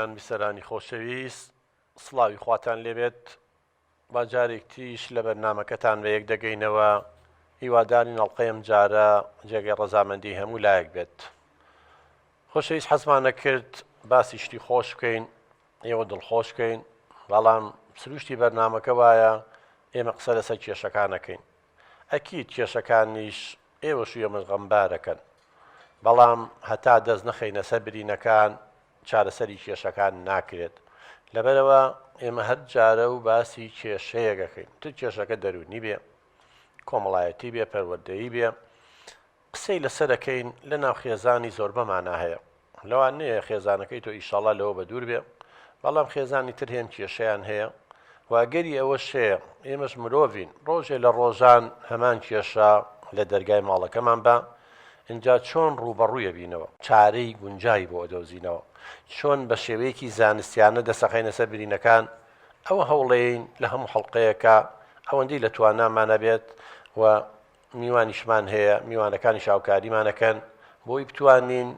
بینەران بیسەرانی خۆشەویست سڵاوی خواتان لێبێت با جارێک تریش لە بەرنامەکەتان بە یەک دەگەینەوە هیوادارین ئەڵقەی ئەم جارە جێگەی ڕەزامەندی هەموو لایەک بێت خۆشەویست حەزمان نەکرد باسی شتی خۆش بکەین ئێوە دڵخۆش بکەین بەڵام سروشتی بەرنامەکە وایە ئێمە قسە لەسەر کێشەکانەکەین ئەکید کێشەکانیش ئێوەش و ئێمەش غەمبارەکەن بەڵام هەتا دەست نەخەینە سەر برینەکان چارەسەری کێشەکان ناکرێت لەبەرەوە ئێمە هەر جارە و باسی کێشەیەک ئەکەین تر کێشەکە دەروونی بێ کۆمەڵایەتی بێ پەروەردەیی بێ قسەی لەسەر ئەکەین لە ناو خێزانی زۆربەمانا هەیە لەوانەیە خێزانەکەی تۆ ئیشەڵا لەوە بە دوور بێ بەڵام خێزانی تر هێن کێشەیان هەیە و ئەگەری ئەوەش هەیە ئێمەش مرۆڤین ڕۆژێ لە ڕۆژان هەمان کێشە لە دەرگای ماڵەکەمان با ئینجا چۆن ڕووبەڕوویە بینەوە چارەی گونجاوی بۆ ئەدۆزینەوە چۆن بە شێوەیەکی زانستیانە دەسەخەینە سەر برینەکان ئەوە هەوڵێین لە هەموو حەڵقەیەکە ئەوەندەی لە توانامانە بێت و میوانیشمان هەیە، میوانەکانیش هاوکاریمان ئەکەن بۆی بتوانین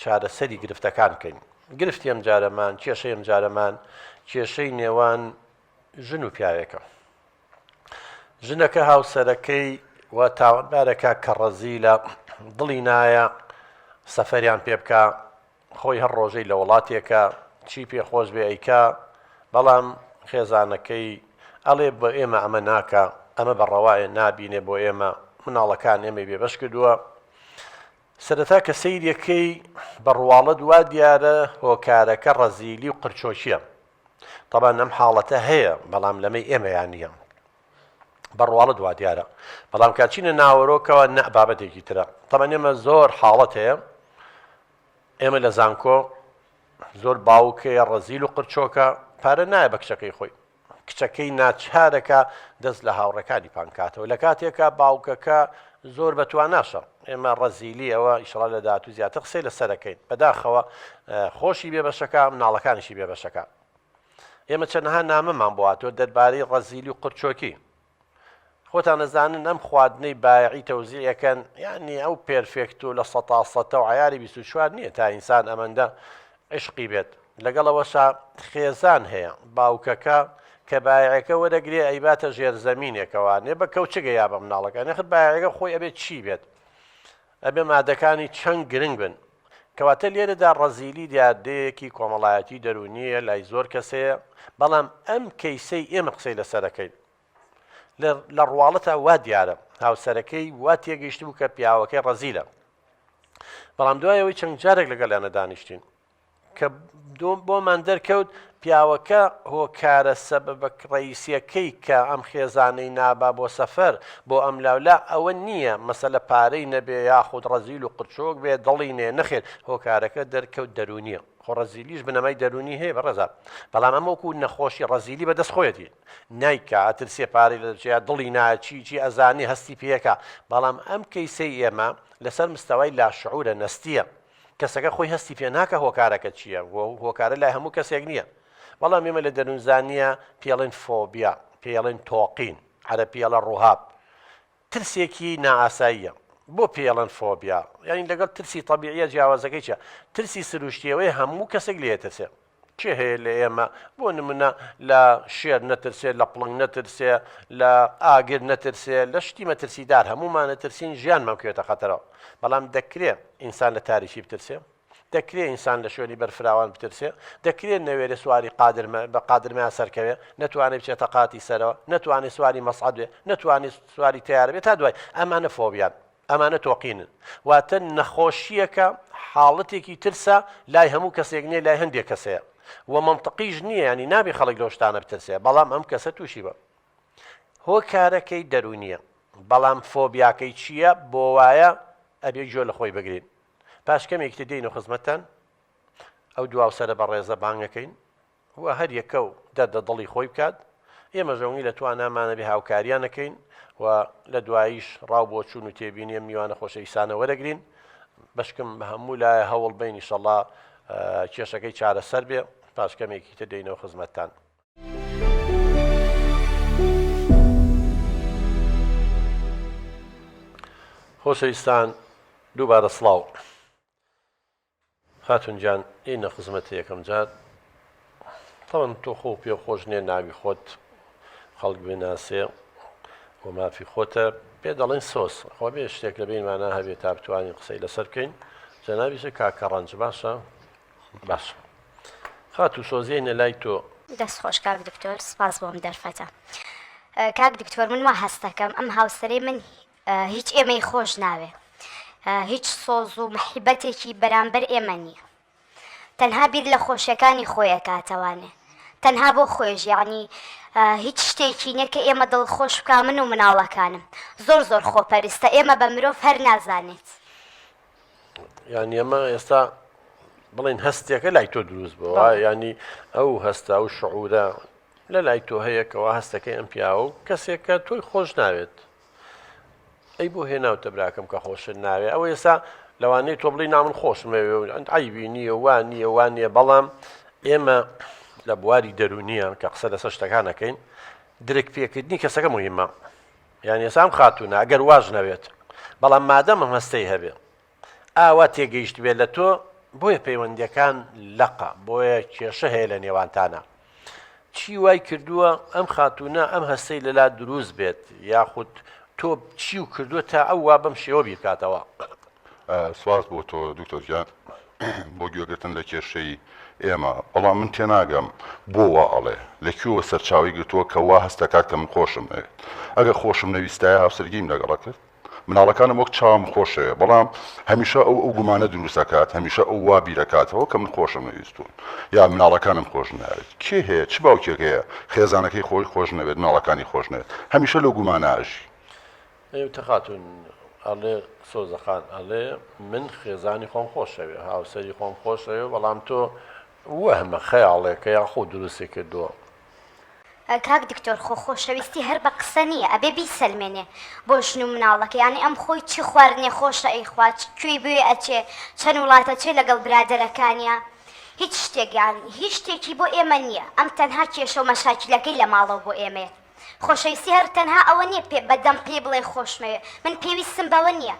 چارەسەری گرفتەکان بکەین. گرفتی ئەمجارەمان، کێشەی ئەمجارەمان کێشەی نێوان ژن و پیاوێکە. ژنەکە هاوسەرەکەی و تاوانبارەکە کە ڕەزیلە دڵی نایە سەفەریان پێ بکە خۆی هەر ڕۆژەی لە وڵاتێکە چی پێ خۆش بێ ئەیکا بەڵام خێزانەکەی ئەڵێ بۆ ئێمە ئەمە ناکا ئەمە بە ڕەوایە نابینێ بۆ ئێمە مناڵەکان ئێمەی بێ بەش کردووە سەرەتا کە سەیرەکەی بە ڕواڵەت وا دیارە هۆکارەکە ڕەزیلی و قرچۆکیە تەبان ئەم حاڵەتە هەیە بەڵام لەمەی ئێمەیان نییە بە ڕواڵەت وا دیارە بەڵام کاچینە ناوەرۆکەوە نە بابەتێکی ترە تەبان ئێمە زۆر حاڵەت هەیە ئێمە لە زانکۆ زۆر باوک هەیە ڕەزیل و قرچۆکە پارە نایە بە کچەکەی خۆی کچەکەی ناچارەکە دەست لە هاوڕەکانی پانکاتەوە لە کاتێکە باوکەکە زۆر بە تواناشە ئێمە ڕەزیلی ئەوە ئیشڵا لە داهاتوو زیاتر قسەی لەسەرەکەین بەداخەوە خۆشی بێ بەشەکە مناڵەکانیشی بێ بەشەکە ئێمە چەندەها نامەمان بۆ هاتووە دەربارەی ڕەزیلی و قرچۆکی خۆتان ئەزانن ئەم خواردنەی بایعی تەوزیع ئەکەن یانی ئەو پێرفێکت و لە سەتا سەتە و عیاری 24 نییە تا ئینسان ئەمەندە عشقی بێت لەگەڵ ئەوەشا خێزان هەیە باوکەکە کە بایعەکە وەرەگرێ ئەیباتە ژێرزەمینێکەوە نێ بە کەوچگە یا بە مناڵەکە نەخت بایعەکە خۆی ئەبێت چی بێت ئەبێ مادەکانی چەند گرنگ بن کەواتە لێرەدا ڕەزیلی دیاردەیەکی کۆمەڵایەتی دەروونیە لای زۆر کەسەیە بەڵام ئەم کەیسەی ئێمە قسەی لەسەرەکەین لە ڕواڵەتا وا دیارە هاوسەرەکەی وا تێگەیشتبوو کە پیاوەکەی ڕەزیلە بەڵام دوای ئەوەی چەند جارێک لەگەڵیانە دانیشتین کە بۆمان دەرکەوت پیاوەکە هۆکارە سەبەبە ڕئیسیەکەی کە ئەم خێزانەی نابا بۆ سەفەر بۆ ئەم لاولا ئەوە نییە مەسەلە پارەی نەبێ یاخود ڕەزیل و قرچۆک بێ دڵی نێ نەخێر هۆکارەکە دەرکەوت دەرونیە خۆ ڕەزیلیش بنەمای دەرونی هەیە بەڕێزان بەڵام ئەمە وەکو نەخۆشی ڕەزیلی بەدەست خۆیەتی نایکا ئەترسێ پارەی لە دەچێ دڵی نایە چی چی ئەزانێ هەستی پێکا بەڵام ئەم کەیسەی ئێمە لەسەر مستەوای لاشعورە نەستیە کەسەکە خۆی هەستی پێ ناکە هۆکارەکە چییە هۆکارە لای هەموو کەسێک نییە بەڵام ئێمە لە دەروونزانیە پێڵێن فۆبیا پێڵێن تۆقین عەرەبی پێڵە ڕوهاب ترسێکی نائاساییە. بۆ پێی ئەڵێن فۆبیا؟ یانی لەگەڵ ترسی تەبیعیە جیاوازەکەی چیە؟ ترسی سروشتی ئەوەیە هەموو کەسێک لێ ئەترسێ. کێ هەیە لە ئێمە بۆ نمونە لە شێر نەترسێ، لە پڵنگ نەترسێ، لە ئاگر نەترسێ، لە شتی مەترسیدار هەموومان ئەترسین ژیانمان بکەوێتە خەتەرەوە. بەڵام دەکرێ ئینسان لە تاریکی بترسێ؟ دەکرێ ئینسان لە شوێنی بەرفراوان بترسێ؟ دەکرێ نەوێرێ سواری قادرمە بە قادرمەیا سەرکەوێ، نەتوانێ بچێتە قاتی سەرەوە، نەتوانێ سواری مەسعەد بێ، نەتوانێ سواری تەیارە بێ تا دوای. ئەمانە فۆبیان، ئەمانە تۆقینن. واتە نەخۆشییەکە حاڵەتێکی ترسە لای هەموو کەسێک نییە لای هەندێک کەس هەیە و مەنتقیش نییە یانی نابێ خەڵک لەو شتانە بترسێ بەڵام ئەم کەسە تووشی بە هۆکارەکەی دەروونییە بەڵام فۆبیاکەی چییە بۆ وایە ئەبێ گوێ لە خۆی بگرین. پاش کەمێکی تر دێینە خزمەتتان ئەو دواوسەرە بەڕێزە بانگەکەین و هەر یەکە و دەردە دڵی خۆی بکات ئێمە ژەونی لە توانامانە بێ هاوکاریان نەکەین و لە دواییش ڕاو بۆچوون و تێبینی ئەم میوانە خۆشەویستانە وەرەگرین بەشکم بە هەموو لایە هەوڵ بین ئیشەڵا کێشەکەی چارەسەر بێ پاش کەمێکی تر دێینەوە خزمەتتان. خۆشەویستان دووبارە سڵاو خاتون گیان ئینە خزمەتە یەکەم جار. تەبعەن تۆ خۆو پێ خۆش نیە ناوی خۆت خەڵک بناسێ و مافی خۆتە پێ دەڵێن سۆز خۆ بێ شتێک لە بینمانە هەبێ تا بتوانین قسەی لەسەر بکەین جەنابیشە کاکە ڕەنج باشە باشە خاتوو سۆزیەینە لای تۆ. دەست خۆش کاک دکتۆر سپاس بۆ ئەم دەرفەتە کاک دکتۆر من وا هەستەکەم ئەم هاوسەرەی من هیچ ئێمەی خۆش ناوێ هیچ سۆز و محیبەتێکی بەرامبەر ئێمە نییە تەنها بیر لە خۆشیەکانی خۆی ئەکاتەوانێ تەنها بۆ خۆیش یعنی هیچ شتێکی نیە کە ئێمە دڵخۆش بکا من و مناڵەکانم زۆر زۆر خۆپەرستە ئێمە بە مرۆڤ هەر نازانێت. یانی ئەمە ئێستا بڵێن هەستێکە لای تۆ دروست بووە ینی ئەو هەستا و شعورە لە لای تۆ هەیە کەوا هەستەکەی ئەم پیاوە و کەسێکە تۆی خۆش ناوێت ئەی بۆ هێناوتە براکەم کە خۆشت ناوێ ئەوە ئێستا لەوانەیە تۆ بڵێی نا من خۆشمەوێ و عەیبی نییە وا نییە وا نییە بەڵام ئێمە لە بواری دەرونیە کە قسە لەسەر شتەکان ئەکەین درک پێکردنی کەسەکە مهمە یان ئێستا ئەم خاتوونە ئەگەر واش نەوێت بەڵام مادەم ئەم هەستەی هەبێ ئاوا تێگەیشتبێت لە تۆ بۆیە پەیوەندیەکان لەقە بۆیە کێشە هەیە لە نێوانتانە چی وای کردووە ئەم خاتوونە ئەم هەستەی لەلا دروست بێت یاخود تۆ چی و کردووە تا ئەو وا بەم شێوە بیرکاتەوە؟ سواس بۆ تۆ دکتۆر گیان بۆ گوێگرتن لە کێشەی ئێمە بەڵام من تێناگەم بۆ وا ئەڵێ لە کوێوە سەرچاوەی گرتووە کە وا هەستەکات کە من خۆشم ئەوێت ئەگەر خۆشم نەویستایە هاوسەرگیریم لەگەڵ کرد مناڵەکانم وەک چاوم خۆشەوێ بەڵام هەمیشە ئەو ئەو گومانە دروست ئەکات هەمیشە ئەو وا بیرەکاتەوە کە من خۆشم نەویستوون یا مناڵەکانم خۆش ناوێت کێ هەیە چ باوکێک هەیە خێزانەکەی خۆی خۆش نەوێت مناڵەکانی خۆش نەوێت هەمیشە لەو گومانە ئەژی. ئەی وتە خاتوون ئەڵێ سۆزە خان ئەڵێ من خێزانی خۆم خۆشەوێ هاوسەری خۆم خۆشەوێ بەڵام تۆ وەهمە خەیاڵێکە یاخۆ دروستی کردووە. کاک دکتۆر خۆ خۆشەویستی هەر بە قسە نیە ئەبێ بیسەلمێنێ بۆ ژن و مناڵەکەی یانی ئەم خۆی چ خواردنێ خۆشە ئەیخوا کوێی بوێ ئەچێ چەن وڵات ئەچێ لەگەڵ برادەرەکانیا هیچ شتێک یان هیچ شتێکی بۆ ئێمە نیە ئەم تەنها کێشە و مەشاکیلەکەی لە ماڵەوە بۆ ئێمەیە خۆشەویستی هەر تەنها ئەوە نیە پێ بە دەم پێی بڵێ خۆشمەوێ من پێویستم بەوە نیە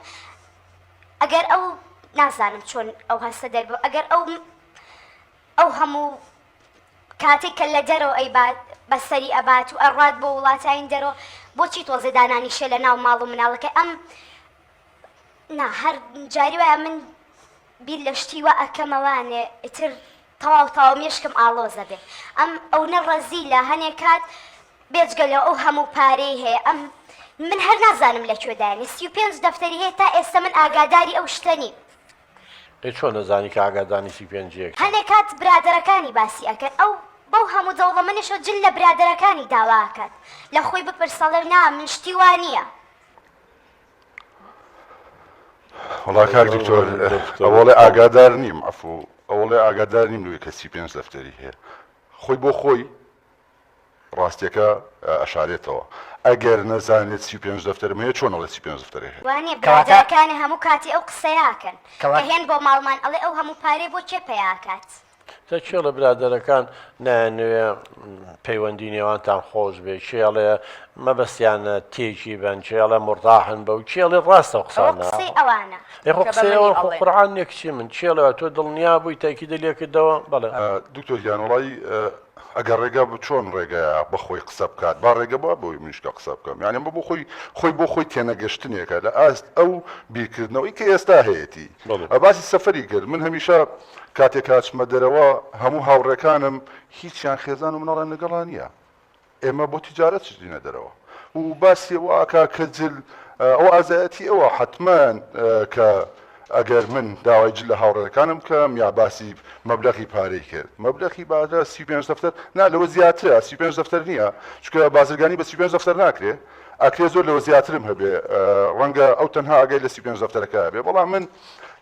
ئەگەر ئەو نازانم چۆن ئەو هەستە دەربڕ ئەگەر ئەو ئەو هەموو کاتێک کە لە دەرەوە ئەیبات بەسەری ئەبات و ئەڕوات بۆ وڵاتانی دەرەوە بۆچی تۆزێ دانانیشێ لە ناو ماڵ و مناڵەکەی ئەم نا هەر جاری وایە من بیر لە شتی وا ئەکەمەوانێ ئیتر تەواو تەواو مێشکم ئاڵۆزە بێ ئەم ئەونە ڕەزیلە هەنێ کات بێجگە لە ئەو هەموو پارەی هەیە ئەم من هەر نازانم لە کوێ دایەنێ 35 دەفتەری هەیە تا ئێستا من ئاگاداری ئەو شتە نیم. ئەی چۆن ئەزانی کە ئاگادانی 35 یەکە؟ هەنێ کات برادەرەکانی باسی ئەکەن ئەو بەو هەموو دەوڵەمەنیشەوە جل لە برادەرەکانی داوا ئەکات لە خۆی بپرسە ئەڵێ نا من شتی وا نییە. وەڵا کاک دکتۆر ئەوەڵێ ئاگادار نیم عەفوو ئەوەڵێ ئاگادار نیم لەوەی کە 35 دەفتەری هەیە خۆی بۆ خۆی ڕاستیەکە ئەشارێتەوە ئەگەر نەزانێت 35 دەفتەرم هەیە چۆن ئەڵێ 35 دەفتەرێ هەیە وانیە برادەرەکانی هەموو کاتی ئەو قسەیە ئەکەن کە هێن بۆ ماڵمان ئەڵێ ئەو هەموو پارەی بۆ کێ پەیا ئەکات. جا کێ ئەڵێ برادەرەکان نایانەوێ پەیوەندی نێوانتان خۆش بێ کێ ئەڵێ مەبەستیانە تێکی بەن کێ ئەڵێ مورتاحن بەو کێ ئەڵێ ڕاستە ئەو ئەوە قسانە قسەی ئەوانە ئێ خۆ کە بە قسەی منی ئەوان خۆ ئەڵێن. قورعان نیە کچی من کێ ئەڵێ تۆ دڵنیا بووی تەئکیدت لێ کردەوە بەڵێ. دکتۆر گیان وەڵایی ئەگەر ڕێگا بە چۆن ڕێگایە بە خۆی قسە بکات با ڕێگە با بۆی منیش کە قسە بکەم یانی ئەمە بۆ خۆی خۆی بۆ خۆی تێنەگەشتنێکە لە ئاست ئەو بیرکردنەوەی کە ئێستا هەیەتی بەڵێ. باسی سەفەری کرد من هەمیشە کاتێک هاچمە دەرەوە هەموو هاوڕێکانم هیچیان خێزان و مناڵیان لەگەڵا نییە ئێمە بۆ تیجارەت چینە دەرەوە و باسی ئەوە ئەکا کە جل ئەوە ئازایەتی ئەوە حەتمەن کە ئەگەر من داوای جل لە هاوڕێکانم بکەم یا باسی مەبلەغی پارەی کرد مەبلەغی بادە 35 دەفتەر نا لەوە زیاترە 35 دەفتەر نییە چونکە بازرگانی بە 35 دەفتەر ناکرێ ئەکرێ زۆر لەوە زیاترم هەبێ ڕەنگە ئەو تەنها ئاگای لە 35 دەفتەرەکە هەبێ بەڵام من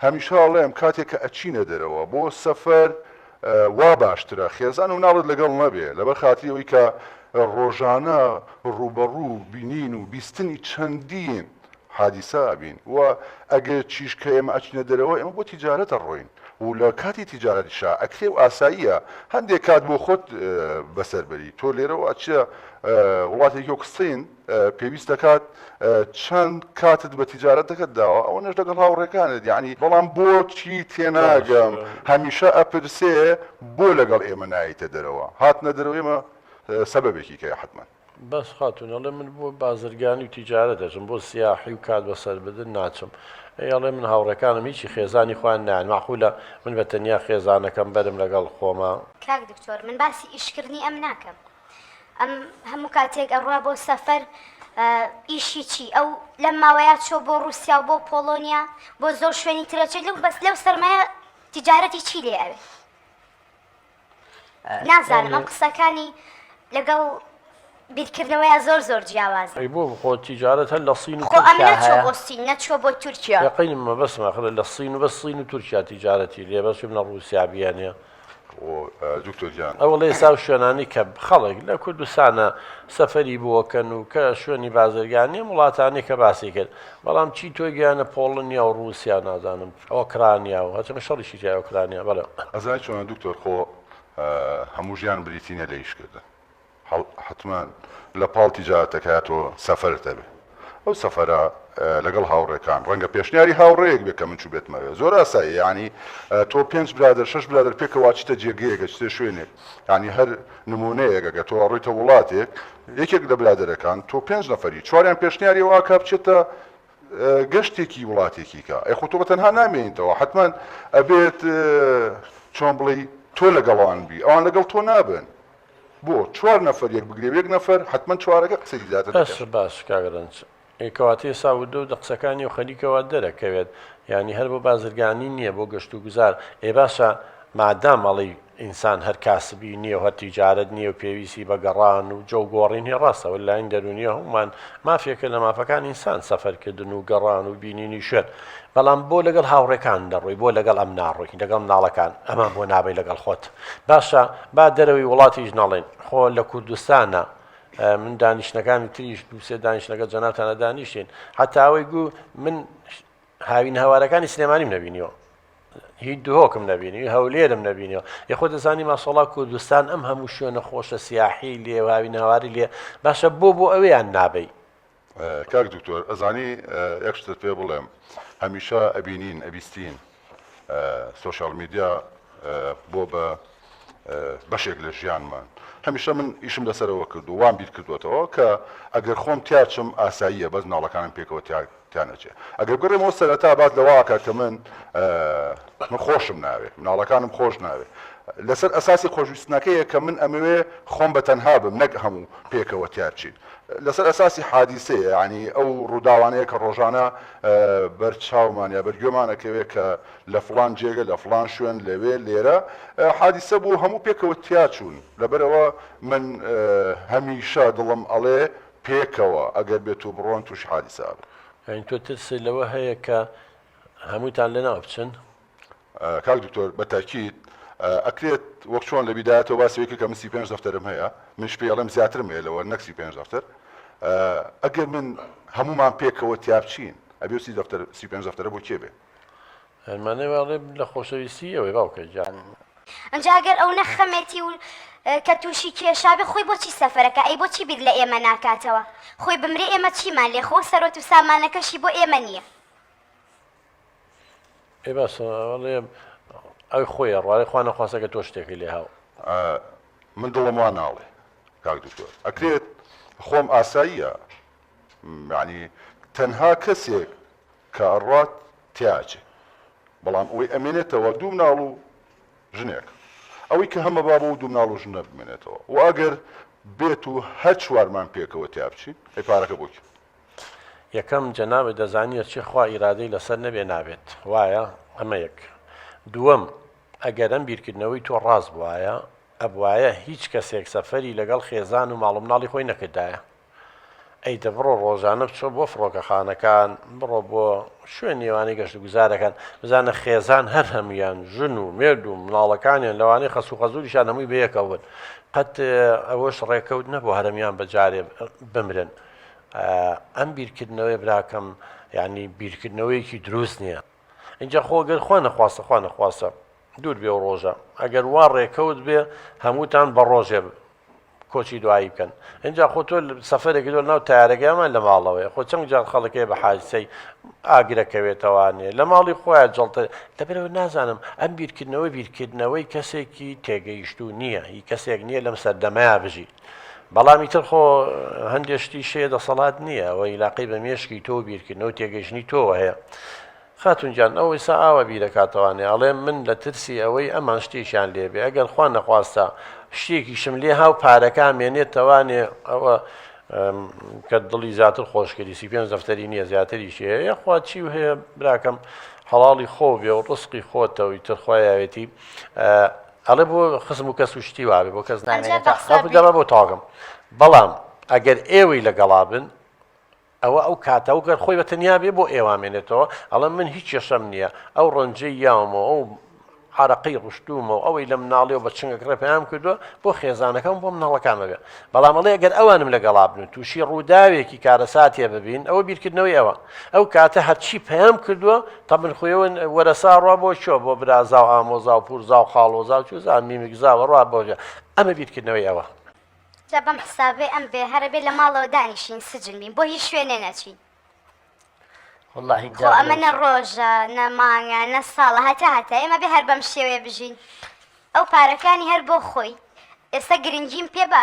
هەمیشە ئەڵێم کاتێک کە ئەچینە دەرەوە بۆ سەفەر وا باشترە خێزان و مناڵت لەگەڵ نەبێ لەبەر خاتری ئەوەی کە ڕۆژانە ڕووبەڕوو بینین و بیستنی چەندین حادیسە ئەبین و ئەگەر چیش کە ئێمە ئەچینە دەرەوە ئێمە بۆ تیجارەت ئەڕۆین. و لە کاتی تیجارەتیشا ئەکرێ و ئاساییە هەندێک کات بۆ خۆت بەسەر بەری تۆ لێرەوە ئەچیە وڵاتێکی وەک سین پێویست دەکات چەند کاتت بە تیجارەتەکەت داوە ئەوەنەش لەگەڵ هاوڕێکانت یعنی بەڵام بۆچی تێناگەم هەمیشە ئەپرسێ بۆ لەگەڵ ئێمە نایتە دەرەوە هاتنە دەرەوە ئێمە سەبەبێکی کەیە حەتمەن. بەس خاتوون ئەڵێ من بۆ بازرگانی و تیجارەت ئەچم بۆ سیاحی و کات بەسەر بردن ناچم ئەی ئەڵێ من هاوڕێکانم هیچی خێزانی خۆیان نایەن مەعقولە من بە تەنیا خێزانەکەم بەرم لەگەڵ خۆما. کاک دکتۆر من باسی ئیشکردنی ئەم ناکەم ئەم هەموو کاتێک ئەڕوا بۆ سەفەر ئیشی چی ئەو لەم ماوەیە چۆ بۆ ڕوسیا و بۆ پۆڵۆنیا بۆ زۆر شوێنی ترەچێت لەو بەس لەو سەرمایە تیجارەتی چی لێ ئەوێ نازانم ئەم قسەکانی لەگەڵ بیرکردنەوەیا زۆر زۆر جیاوازە. ئەی بۆ خۆ تیجارەت هەر لە سین و خۆ ئەم تورکیا نەچووە هەیە. بۆ سین نەچووە بۆ تورکیا. یەقینم مەبەستم ئاخر لە سین و بەس سین و تورکیا تیجارەتی لێ بەس لە ڕوسیا بیەنێ. خۆ دکتۆر گیان. ئەوەڵێ ئێستا ئەو شوێنانەی کە خەڵک لە کوردستانە سەفەری بۆ کەن و کە شوێنی بازرگانی ئەم وڵاتانەی کە باسی کرد بەڵام چی تۆ گیانە پۆڵنیا و ڕوسیا نازانم ئۆکرانیا و هەرچەندە شەڕیشی تیایە ئۆکرانیا بەڵێ. ئەزانی چۆنە دکتۆر خۆ هەموو ژیان بریتی نیە لە ئیش کردن حەتمەن لە پاڵ تیجارەتەکەیا تۆ سەفەرت هەبێ ئەو سەفەرە لەگەڵ هاوڕێکان ڕەنگە پێشنیاری هاوڕێیەک بێ کە من چووبێتمە ئەوێ زۆر ئاساییە یانی تۆ پێنج برادەر شەش برادەر پێکەوە ئەچیتە جێگەیەک ئەچیتە شوێنێک یانی هەر نموونەیەک ئەگەر تۆ ئەڕۆیتە وڵاتێک یەکێک لە برادەرەکان تۆ پێنج نەفەری چواریان پێشنیاری ئەوە ئەکا بچێتە گەشتێکی وڵاتێکی کە ئەی خۆ تۆ بە تەنها نامێنیتەوە حەتمەن ئەبێت چۆن بڵێی تۆ لەگەڵ ئەوان بی ئەوان لەگەڵ تۆ نابن بۆ چوار نەفەر یەک بگرێ و یەک نەفەر حەتمەن چوارەکە قسەی زیاتر بەس دەکەن. باس کاک رەنج ئێ کەواتە ئێستا وردە وردە قسەکانی و خەریکە وا دەرەکەوێت یانی هەر بۆ بازرگانی نییە بۆ گەشت و گوزار ئێ باشە مادام ئەڵێی ئینسان هەر کاسبی نییە و هەر تیجارەت نییە و پێویستی بە گەڕان و جەو گۆڕین هەیە ڕاستە وە لایەن دەروونییە هەموومان مافێکە لە مافەکان ئینسان سەفەرکردن و گەڕان و بینینی شوێن بەڵام بۆ لەگەڵ هاوڕێکان دەڕۆی بۆ لەگەڵ ئەم ناڕۆی لەگەڵ مناڵەکان ئەمان بۆ نابەی لەگەڵ خۆت باشە با دەرەوەی وڵاتیش نەڵێن خۆ لە کوردستانە من دانیشتنەکانی تریش دووسێ دانیشتنەکە جەنابتانە دانیشتین حتا ئەوەی گوو من هاوین هەوارەکانی سلێمانیم نەبینیوە هی دهۆکم نەبینی هەولێرم نەبینیوە یخۆ دەزانی ماسۆڵا کوردستان ئەم هەموو شوێنە خۆشە سیاحی لێ هاوین هەواری لێ باشە بۆ بۆ ئەویان نابەی کاک دکتۆر ئەزانی یەک شتت پێ بڵێم هەمیشە ئەبینین ئەبیستین سۆشیال میدیا بۆ بە بەشێک لە ژیانمان هەمیشە من ئیشم لەسەرەوە کردو وام بیر کردوێتەوە کە ئەگەر خۆم تیاچم ئاساییە بەس مناڵەکانم پێکەوە تیانەچێ ئەگەر بگەڕێمەوە سەرەتا باس لەوە کە من من خۆشم ناوێ مناڵەکانم خۆش ناوێ لەسەر ئەساسی خۆشویستنەکەیە کە من ئەمەوێ خۆم بە تەنها بم نەک هەموو پێکەوە تیاچین لەسەر ئەساسی حادیسەیە یانی ئەو ڕووداوانەیە کە ڕۆژانە بەر چاومان یا بەر گوێمان ئەکەوێ کە لە فڵان جێگە لە فڵان شوێن لەوێ لێرە حادیسە بوو هەموو پێکەوە تیا چوون لەبەرئەوە من هەمیشە دڵم ئەڵێ پێکەوە ئەگەر بێت و بڕۆن تووشی حادیسە ئەبن. یانی تۆ ترست لەوە هەیە کە هەمووتان لەناو بچن؟ کاک دکتۆر بە تاکید ئەکرێت وەک چۆن لە بیدایەتەوە باسی وەی کرد کە من 35 دەفتەرم هەیە منیش پێی ئەڵێم زیاترم هەیە لەوە نەک 35 دەفتەر ئەگەر من هەمومان پێکەوە تیا بچین ئەبێ سی دەفتەر 35 دەفتەرە بۆ کێ بێ؟ هەرمانەی واڵێ لە خۆشەویستی ئەوەی باوکە گیان. ئەنجا گەر ئەونە خەمێتی و کە توشی کێشا بێ خۆی بۆچی سەفەرەکا ئەی بۆچی بیر لە ئێمە ناکاتەوە خۆی بمرێ ئێمە چیمان لێ خۆ سەرۆت و سامانەکەشی بۆ ئێمە نیە. ئەی باشە ئەڵێ ئەوی خۆی ئەڕواێ خوا نەخواستە کە تۆ شتێکی لێ هاو. من دڵم وا ناڵێ کاک دکتۆر ئەکرێت خۆم ئاساییە یانی تەنها کەسێک کە ئەڕوات تیاچێ بەڵام ئەوەی ئەمێنێتەوە دوو مناڵ و ژنێک ئەوەی کە هەمە با بۆ دوو مناڵ و ژنە بمێنێتەوە و ئەگەر بێت و هەر چوارمان پێکەوە تیا بچین ئەی پارەکە بۆ کێ؟ یەکەم، جەنابت دەزانی هەرچی خوا ئیرادەی لەسەر نەبێ نابێت وایە؟ ئەمە یەک. دووەم، ئەگەر ئەم بیرکردنەوەی تۆ ڕاست بوایە ئەبوایە هیچ کەسێک سەفەری لەگەڵ خێزان و ماڵ و مناڵی خۆی نەکردایە. ئەی دە بڕۆ ڕۆژانە بچۆ بۆ فڕۆکەخانەکان، بڕۆ بۆ شوێنی ئەوانەی گەشتوگوزارەکان، بزانە خێزان هەر هەموویان ژن و مێرد و مناڵەکانیان لەوانەیە خەسوو خەزووریشیان هەمووی بەیەکەوە بن. قەت ئەوەش ڕێکەوت نەبوو هەرەمیان بە جارێ بمرن. ئەم بیرکردنەوەی براکەم یعنی بیرکردنەوەیەکی دروست نییە. ئینجا خۆ گەر خوا نەخواستە خوا نەخواستە. دوور بێ و ڕۆژە ئەگەر وا ڕێکەوت بێ هەمووتان بە ڕۆژێ کۆچی دوایی بکەن ئینجا خۆ تۆ سەفەرێکی تۆ لەناو تارەکەیان لە ماڵەوەیە خۆ چەند جار خەڵک هەیە بە حادیسەی ئاگرەکەوێتەوانێ لە ماڵی خۆیان جەڵتە لەبەرەوە نازانم ئەم بیرکردنەوە بیرکردنەوەی کەسێکی تێگەیشتوو نییە هی کەسێک نییە لەم سەردەمەیا بژی بەڵام ئیتر خۆ هەندێ شتی شەیە دەسەڵات نییە ئەوە ئیلاقەی بە مێشکی تۆ و بیرکردنەوە تێگەیشتنی تۆوە هەیە خاتون گیان ئەو ئیسا ئاوا بیرەکاتەوانێ ئەڵێ من لە ترسی ئەوەی ئەمان شتێکیان لێ بێ ئەگەر خوا نەخواستە شتێکیشم لێ هاو پارەکە مێنێتەوانێ ئەوە کە دڵی زیاتر خۆشکردی 35 دەفتەری نییە زیاتریشی هەیە یاخوا چی و هەیە براکەم حەڵاڵی خۆ بێ و ڕسقی خۆتەوە ئیتر خوا یاوێتی ئەڵێ بۆ خزم و کەس و شتی وابێ بۆ کەس ئەنجا بە حسابی نامێنێت بۆ تاگەم بەڵام ئەگەر ئێوەی لەگەڵا بن ئەوە ئەو کاتە و گەر خۆی بە تەنیا بێ بۆ ئێوە مێنێتەوە ئەڵێم من هیچ کێشەم نییە ئەو ڕەنجەی یاومە ئەو عارەقەی ڕشتوومە و ئەوەی لە مناڵیەوە بە چنگەک ڕێ پەیام کردووە بۆ خێزانەکەم بۆ مناڵەکانمە بێ بەڵام ئەڵێ ئەگەر ئەوانم لەگەڵا بن و تووشی ڕووداوێکی کارەساتێ ببین ئەوە بیرکردنەوەی ئەوە ئەو کاتە هەرچی پەیام کردووە تەبن خۆیەوە وەرەسا ڕوا بۆ چۆ بۆ برازا و ئامۆزا و پورزا و خاڵۆزا و چوزا میمکزاوە ڕوا بۆ ئەمە بیرکردنەوەی ئەوە. جا بەم حسابەی ئەم بێ هەرە بێ لە ماڵەوە دانیشین سجن بین بۆ هیچ شوێنێ نەچین. وەڵاهی خۆ ئەمە نە ڕۆژە نە مانگە نە ساڵە هەتا هەتا ئێمە بێ هەر بەم شێوەیە بژین ئەو پارەکانی هەر بۆ خۆی ئێستا گرنگیم پێ با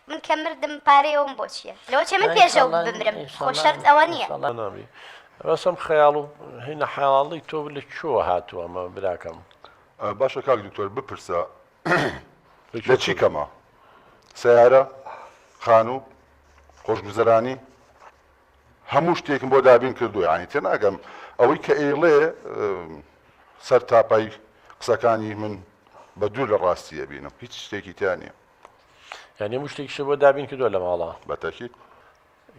من کە مردم پارەی ئەوم بۆ چییە لەوە چێ من پێشەوە بمرم خۆ شەرت ئەوە نییە. بەس ئەم خەیاڵ و هینە حەڵاڵی تۆ لە کوێوە هاتووە ئەمە براکەم؟ باشە کاک دکتۆر بپرسە لە چی کەمە؟ سەیارە، خانوو، خۆشگوزەرانی، هەموو شتێکم بۆ دابین کردووە یانی تێناگەم ئەوەی کە ئەیڵێ سەر تاپای قسەکانی من بە دوور لە ڕاستی ئەبینم هیچ شتێکی تیا نییە. یانی هەموو شتێکیشت بۆ دابین کردووە لە ماڵا؟ بە تەکید.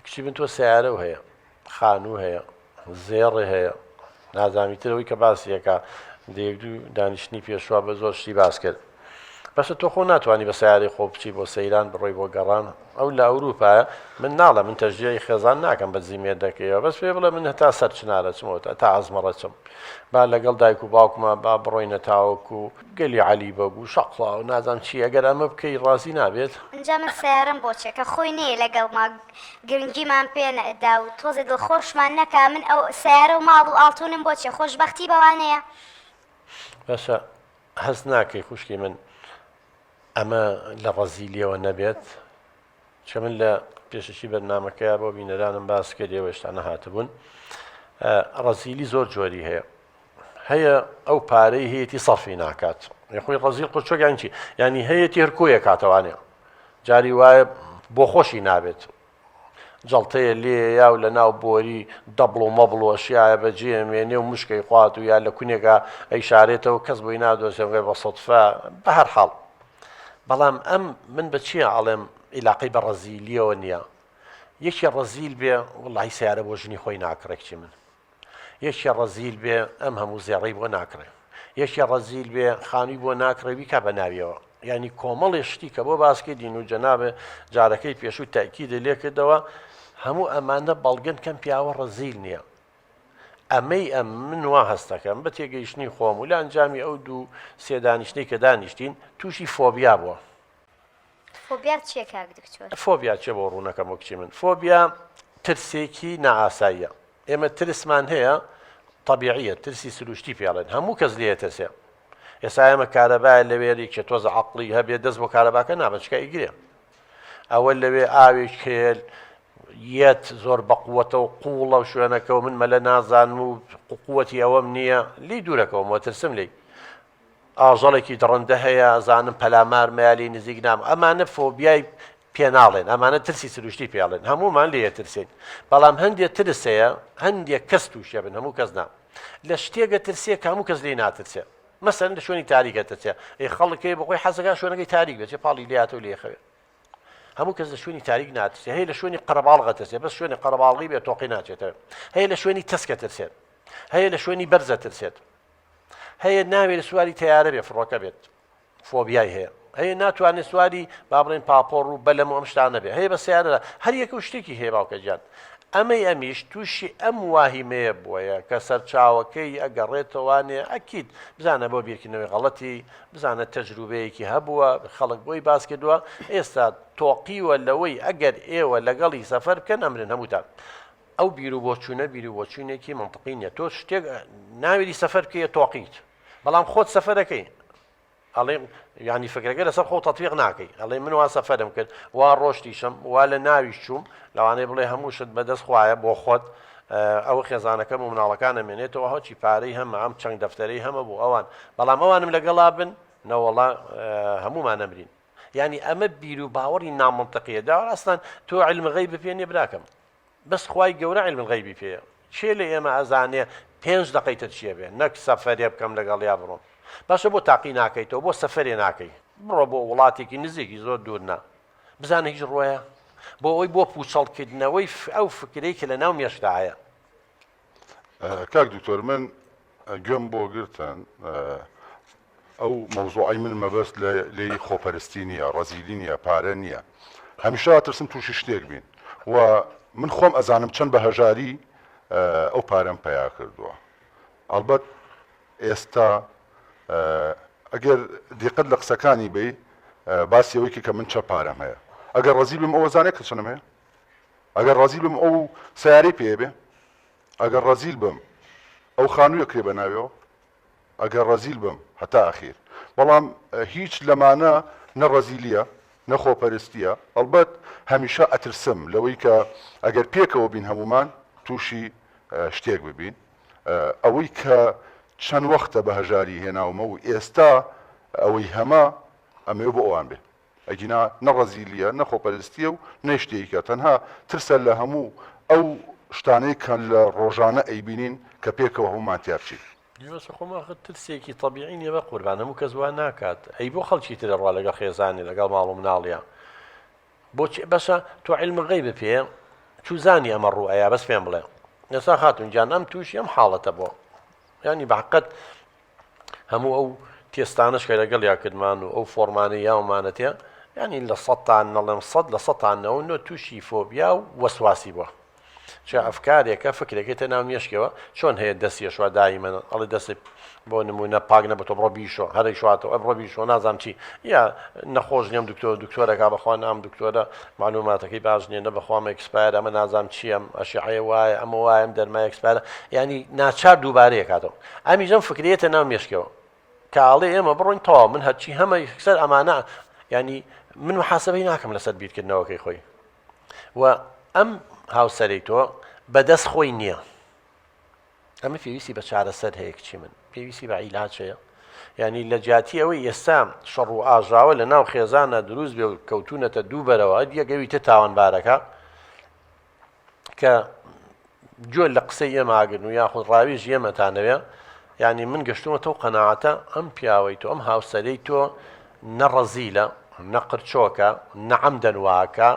کچی من تۆ سەیارەو هەیە خانوو هەیە زێڕێ هەیە نازانم ئیتر ئەوەی کە باسی ئەکا دە یەک دوو دانیشتنی پێشوە بە زۆر شتی باس کرد بەسە تۆ خۆ ناتوانانی بە سیارەی خۆ بچی بۆ سەیران بڕۆی بۆ گەڕان ئەو لە ئەوروپایە من ناڵێ من تەشجیعی خێزان ناکەم بە دزی مێردەکەیەوە بەس پێ بڵێ من هەتا سەر چنارە چمەوە تا ئەزمەڕە چم با لەگەڵ دایک و باوکما با بڕۆینە تاوەکو گەلی عەلی بەگ و شەقڵا و نازانم چی ئەگەر ئەمە بکەی ڕازی نابێت؟ ئینجا من سەیارەم بۆ چیە کە خۆی نەیە لەگەڵما گرنگیمان پێ نەدا و تۆزێ دڵخۆشمان نەکا من ئەو سەیارە و ماڵ و ئاڵتونم بۆ چیە خۆشبەختی بەوانەیە. باشە هەست ناکەی خوشکی من ئەمە لە ڕەزیلیەوە نەبێت؟ چونکە من لە پێشەکی بەرنامەکەیا بۆ بینەرانم باس کرد ئێوە هێشتا نەهاتبوون ڕەزیلی زۆر جۆری هەیە هەیە ئەو پارەی هەیەی سەرفی ناکات خۆی ڕەزیل قورچۆک یان چی ینی هەیەی هەر کۆیە کاتەوانێ جاری وایە بۆ خۆشی نابێت جەڵتەیە لێ یا و لە ناو بۆری دەبڵ و مەبڵ و ئەشیایە بەجێ مێنێ و مشکەی خوات و یا لە کونێکا ئەیشارێتەوە کەس بۆی نادۆزێ بە سەدفە بە هەر حاڵ بەڵام ئەم من بە چیە ئەڵێم ئیلاقەی بە ڕەزیلیەوە نییە یەکێ ڕەزیل بێ وڵی سیارە بۆ ژنی خۆی ناکڕێ کچی من یەکێ ڕەزیل بێ ئەم هەموو زێڕەی بۆ ناکڕێ یەکێ ڕەزیل بێ خانووی بۆ ناکڕێ بیکا بە ناویەوە یعنی کۆمەڵی شتی کە بۆ باسکردین و جەنابێ جارەکەی پێشوو تاکیدە لێکردەوە هەموو ئەمانە بەڵگەن کەم پیاوە ڕەزیل نییە ئەمەی ئەم من وا هەستەکەم بە تێگەیشتنی خۆم و لە ئەنجامی ئەو دوو سێ دانیشتنەی کە دانیشتین تووشی فۆبیا بووە. فۆبیا چیە کاک دکتۆر؟ فۆبیا چیە بۆ ڕوونەکەمەوە کچی من فۆبیا ترسێکی نائاساییە ئێمە ترسمان هەیە تەبیعیە ترسی سروشتی پێڵێن هەموو کەس لێ ترسێ ئێستا ئێمە کارەبایە لەوێ یەکێ تۆزە عەقڵی هەبێ دەست بۆ کارەباکە نابە چکە ئیگرێ ئەوە لەوێ ئاوێک هەیە یەت زۆر بەقوەتە و قوڵە و شوێنەکە و من مەلە نازانم و قوەتی ئەوەم نییە لی دوورەکەومەوە ترسم لی ئاژەڵێکی دڕندە هەیە زانم پەلامار مەیالی نزیک نام ئەمانە فۆبیای پێناڵێن ئەمانە ترسی سروشتی پێڵێن هەمومان لێ ترسین بەڵام هەندێک ترس هەیە هەندێک کەس تووشێ بن هەموو کەس نا لە شتێکە ترسێ کە هەموو کەس لێ ناترسێ مەسەن لە شوێنی تاریکە ترسێ ئەی خەڵکەی بەخۆی حەزەکە شوێنەکەی تاریک بێت پاڵی لاتەوە لێخەوێ هەموو کەس لە شوێنی تاریک ناترسێ هەیە لە شوێنی قەرەباڵغە ترسێ بەس شوێنی قەرەباڵغی بێ تۆقی ناچێتەوە هەیە لە شوێنی تەسکە ترسێت هەیە لە شوێنی بەرزە ترسێت هەیە ناوێت سواری تەیارە بێ فڕۆکە بێت فۆبیای هەیە هەیە ناتوانێت سواری با بڵێن پاپۆڕ و بەلەم و ئەم شتانە بێ هەیە بە سیارە هەر یەکە و شتێکی هەیە باوکە گیان. ئەمەی ئەمیش تووشی ئەم واهیمەیە بووەیە کە سەرچاوەکەی ئەگەڕێتەوانێ ئەکید بزانە بۆ بیرکردنەوەی غەڵەتی بزانە تەجروبەیەکی هەبووە خەڵک بۆی باس کردووە ئێستا تۆقیوە لەوەی ئەگەر ئێوە لەگەڵی سەفەر بکەن ئەمرن هەمووتان. ئەو بیروبۆچوونە بیروبۆچوونێکی مەنتقی نیە تۆ شتێک ناوێری سەفەر بکەی تۆقیت بەڵام خۆت سەفەرەکەی ئەڵێ یانی فکرەکە لەسەر خۆ تەتبیق ناکەی ئەڵێ من وا سەفەرم کرد وا ڕۆشتیشم وا لە ناویش چووم لەوانەیە بڵێ هەموو شت بەدەست خوایە بۆ خۆت ئەوە خێزانەکەم و مناڵەکان ئەمێنێتەوە هەچی پارەی هەمە ئەم چەند دەفتەرەی هەمە بۆ ئەوان بەڵام ئەوانم لەگەڵا بن نەوەڵا هەمومان ئەمرین یانی ئەمە بیر و باوەڕی نامەنتقیە دا ئەسڵەن تۆ علم غەیب پێ نیە براکەم بەس خوای گەورە علم الغیبی پێیە کێ لە ئێمە ئەزانێ پێنج دەقەی تر چیە بێ نەک سەفەرێ بکەم لەگەڵیا بڕۆم باشە بۆ تاقی ناکەیتەوە بۆ سەفەرێ ناکەی بڕۆ بۆ وڵاتێکی نزیکی زۆر دوور نا بزانە هیچ ڕۆیە بۆ ئەوەی بۆ پوچەڵکردنەوەی ئەو فکرەی کە لە ناو مێشکدا هەیە. کاک دکتۆر من گوێم بۆ گرتن ئەو مەوزوعەی من مەبەست لێی خۆپەرستی نییە ڕەزیلی نییە پارە نییە هەمیشە ئەترسم تووشی شتێک بین و من خۆم ئەزانم چەند بە هەژاری ئەو پارەم پەیا کردووە ئەڵبەت ئێستا ئەگەر دیقەت لە قسەکانی بی باسی ئەوەی کە من چە پارەم هەیە ئەگەر ڕەزیل بم ئەوە زانێت کە چەنم هەیە ئەگەر ڕەزیل بم ئەو سیارەی پێ بێ ئەگەر ڕەزیل بم ئەو خانوویە کرێ بە ناویەوە ئەگەر ڕەزیل بم هەتا ئەخیر بەڵام هیچ لەمانە نە ڕەزیلیە نە خۆپەرستیە ئەڵبەت هەمیشە ئەترسم لەوەی کە ئەگەر پێکەوە بین هەموومان تووشی شتێک ببین ئەوەی کە چەند وەختە بە هەژاری هێناومە و ئێستا ئەوەی هەمە ئەمەوێ بۆ ئەوان بێ ئەگینا نە ڕەزیلیە نە خۆپەرستیە و نە شتێکە تەنها ترسە لە هەموو ئەو شتانەی کە لە ڕۆژانە ئەیبینین کە پێکەوە هەموومان تیا بچین. بەس خۆم ئاخر ترسێکی تەبیعی نیە بەقوربان هەموو کەس وا ناکات ئەی بۆ خەڵکی تر ئەڕوا لەگەڵ خێزانی لەگەڵ ماڵ و مناڵیا بۆچی بەسە تۆ علم غەیب پێ چوزانی ئەمە ڕوو ئەیا بەس پێم بڵێ ئێستا خاتون گیان ئەم تووشی ئەم حاڵەتە بۆ ینی بەحقەت هەموو ئەو تێستانەش کە لەگەڵیا کردمان و ئەو فۆرمانەی یاومانەتێ یانی لە سەتان نەڵێم سەد لە سەتان نەوە تووشی فۆبیا و وەسواسی بووە چا ئەفکارێکە فکرێکێتە ناو مێشکەوە چۆن هەیە دەستی ئەشوا دایمەن ئەڵێ دەست بۆ نمونە پاک نەبێتەوە بڕۆ بیشۆ هەرەی شواتەوە بڕۆ بیشۆ نازانم چی یا نەخۆش نیەم دکتۆر دکتۆرەکە بەخوا نام دکتۆرە معلوماتەکەی باش نییە نە بەخوام expire ئەمە نازانم چییە ئەم ئەشعەیە وایە ئەمە وایە ئەم دەرمایە expire ە یعنی ناچار دووبارەیە کاتەوە ئەمیش ئەم فکرەیەتە ناو مێشکەوە کە ئاڵێ ئێمە بڕۆین تەواو من هەرچی هەمە یەکسەر ئەمانە ینی من محاسبەی ناکەم لەسەر بیرکردنەوەکەی خۆی و ئەم هاوسەرەی تۆ بەدەست خۆی نییە ئەمە پێویستی بە چارەسەر هەیە کچی من پێویستی بە عیلاج هەیە یعنی لە جیاتی ئەوەی ئێستا شەڕ و ئاژاوە لە ناو خێزانە دروست بێ و کەوتونەتە دوو بەرەوە یەکەویتە تاوانبارەکە کە گوێ لە قسەی ئێمە ئاگرن و یاخود ڕاویژ ئێمەتانەوێ یعنی من گەشتومەتەوە قەناعەتە ئەم پیاوەی تۆ ئەم هاوسەرەی تۆ نە ڕەزیلە، نە قرچۆکە، نە عەمدەن وا ئەکا،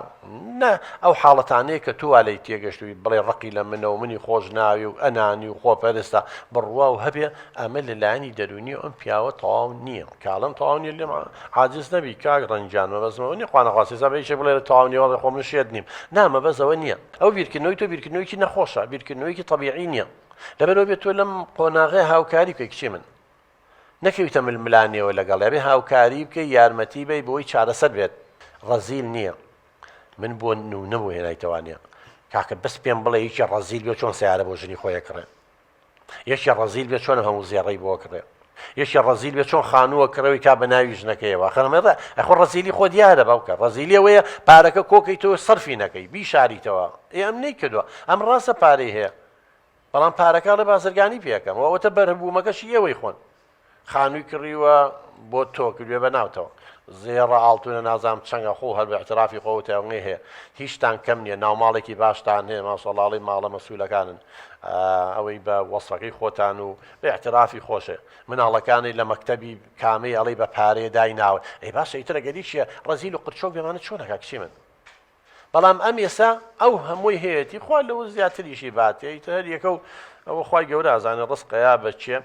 نە ئەو حاڵەتانەیە کە تۆ وا لێی تێگەشتووی بڵێی ڕقی لە منە و منی خۆش ناوێ و ئەنانی و خۆپەرستە، بڕوا و هەبێ ئەمە لە لایەنی دەروونیەوە ئەم پیاوە تەواو نییە. کە ئەڵێم تەواو نییە لێم عاجز نەبی کاک ڕەنج گیان مەبەستم ئەوە نییە خوا نەخواستە ئێستا بە یەکێک بڵێ تەواو نییە وەڵێ خۆ من شێت نیم نا مەبەست ئەوە نییە ئەو بیرکردنەوەی تۆ بیرکردنەوەیەکی نەخۆشە بیرکردنەوەیەکی تەبیعی نییە لەبەرئەوە بێ تۆ لەم قۆناغەیە هاوکاری بکەی کچی من نەکەویتە ململانێوە لەگەڵی ئەبێ هاوکاری بکەی یارمەتی بەی بۆی چارەسەر بێت ڕەزیل نییە من بۆ نمونە بۆ هێنایتەوانە کاکە بەس پێم بڵێ یەکی ڕەزیل بێ چۆن سیارە بۆ ژنی خۆی کڕێ یەکی ڕەزیل بێ چۆن هەموو زێڕەی بۆ کڕێ یەکی ڕەزیل بێ چۆن خانووە کڕەوی کا بە ناوی ژنەکەیەوە خەرمە ئەخۆ ڕەزیلی خۆ دیارە باوکە ڕەزیلیەوەیە پارەکە کۆکەی تۆ سەرفی نەکەی بیشاریتەوە ئێ ئەم نەیکردووە ئەم ڕاستە پارەی هەیە بەڵام پارەکە ئەڵێ بازرگانی پێ ئەکەم و ئەوەتە بەرهەبوومەکەشی ئێوەی خۆن خانووی کڕیوە بۆ تۆ کردوێ بە ناوتەوە زێڕە ئاڵتونە نازانم چەنگە خۆ هەر بە اعترافی خۆ وتەوەی هەیە هیچتان کەم نییە ناوماڵێکی باشتان هەیە ماشەڵاڵی ماڵە مەسوولەکانن ئەوەی بە وەسفەکەی خۆتان و بە اعترافی خۆشێ مناڵەکانی لە مەکتەبی کامەی ئەڵێ بە پارەیە دایناوە ئەی باشە ئیتر ئەگەر هیچیە ڕەزیل و قرچۆک بێمانە چۆنەکە کچی من بەڵام ئەم ئێسا ئەو هەمووی هەیەتی خوا لەوە زیاتریشی باتێ ئیتر هەر یەکە و ئەوە خوای گەورە ئەزانێ ڕزقەیا بە کێ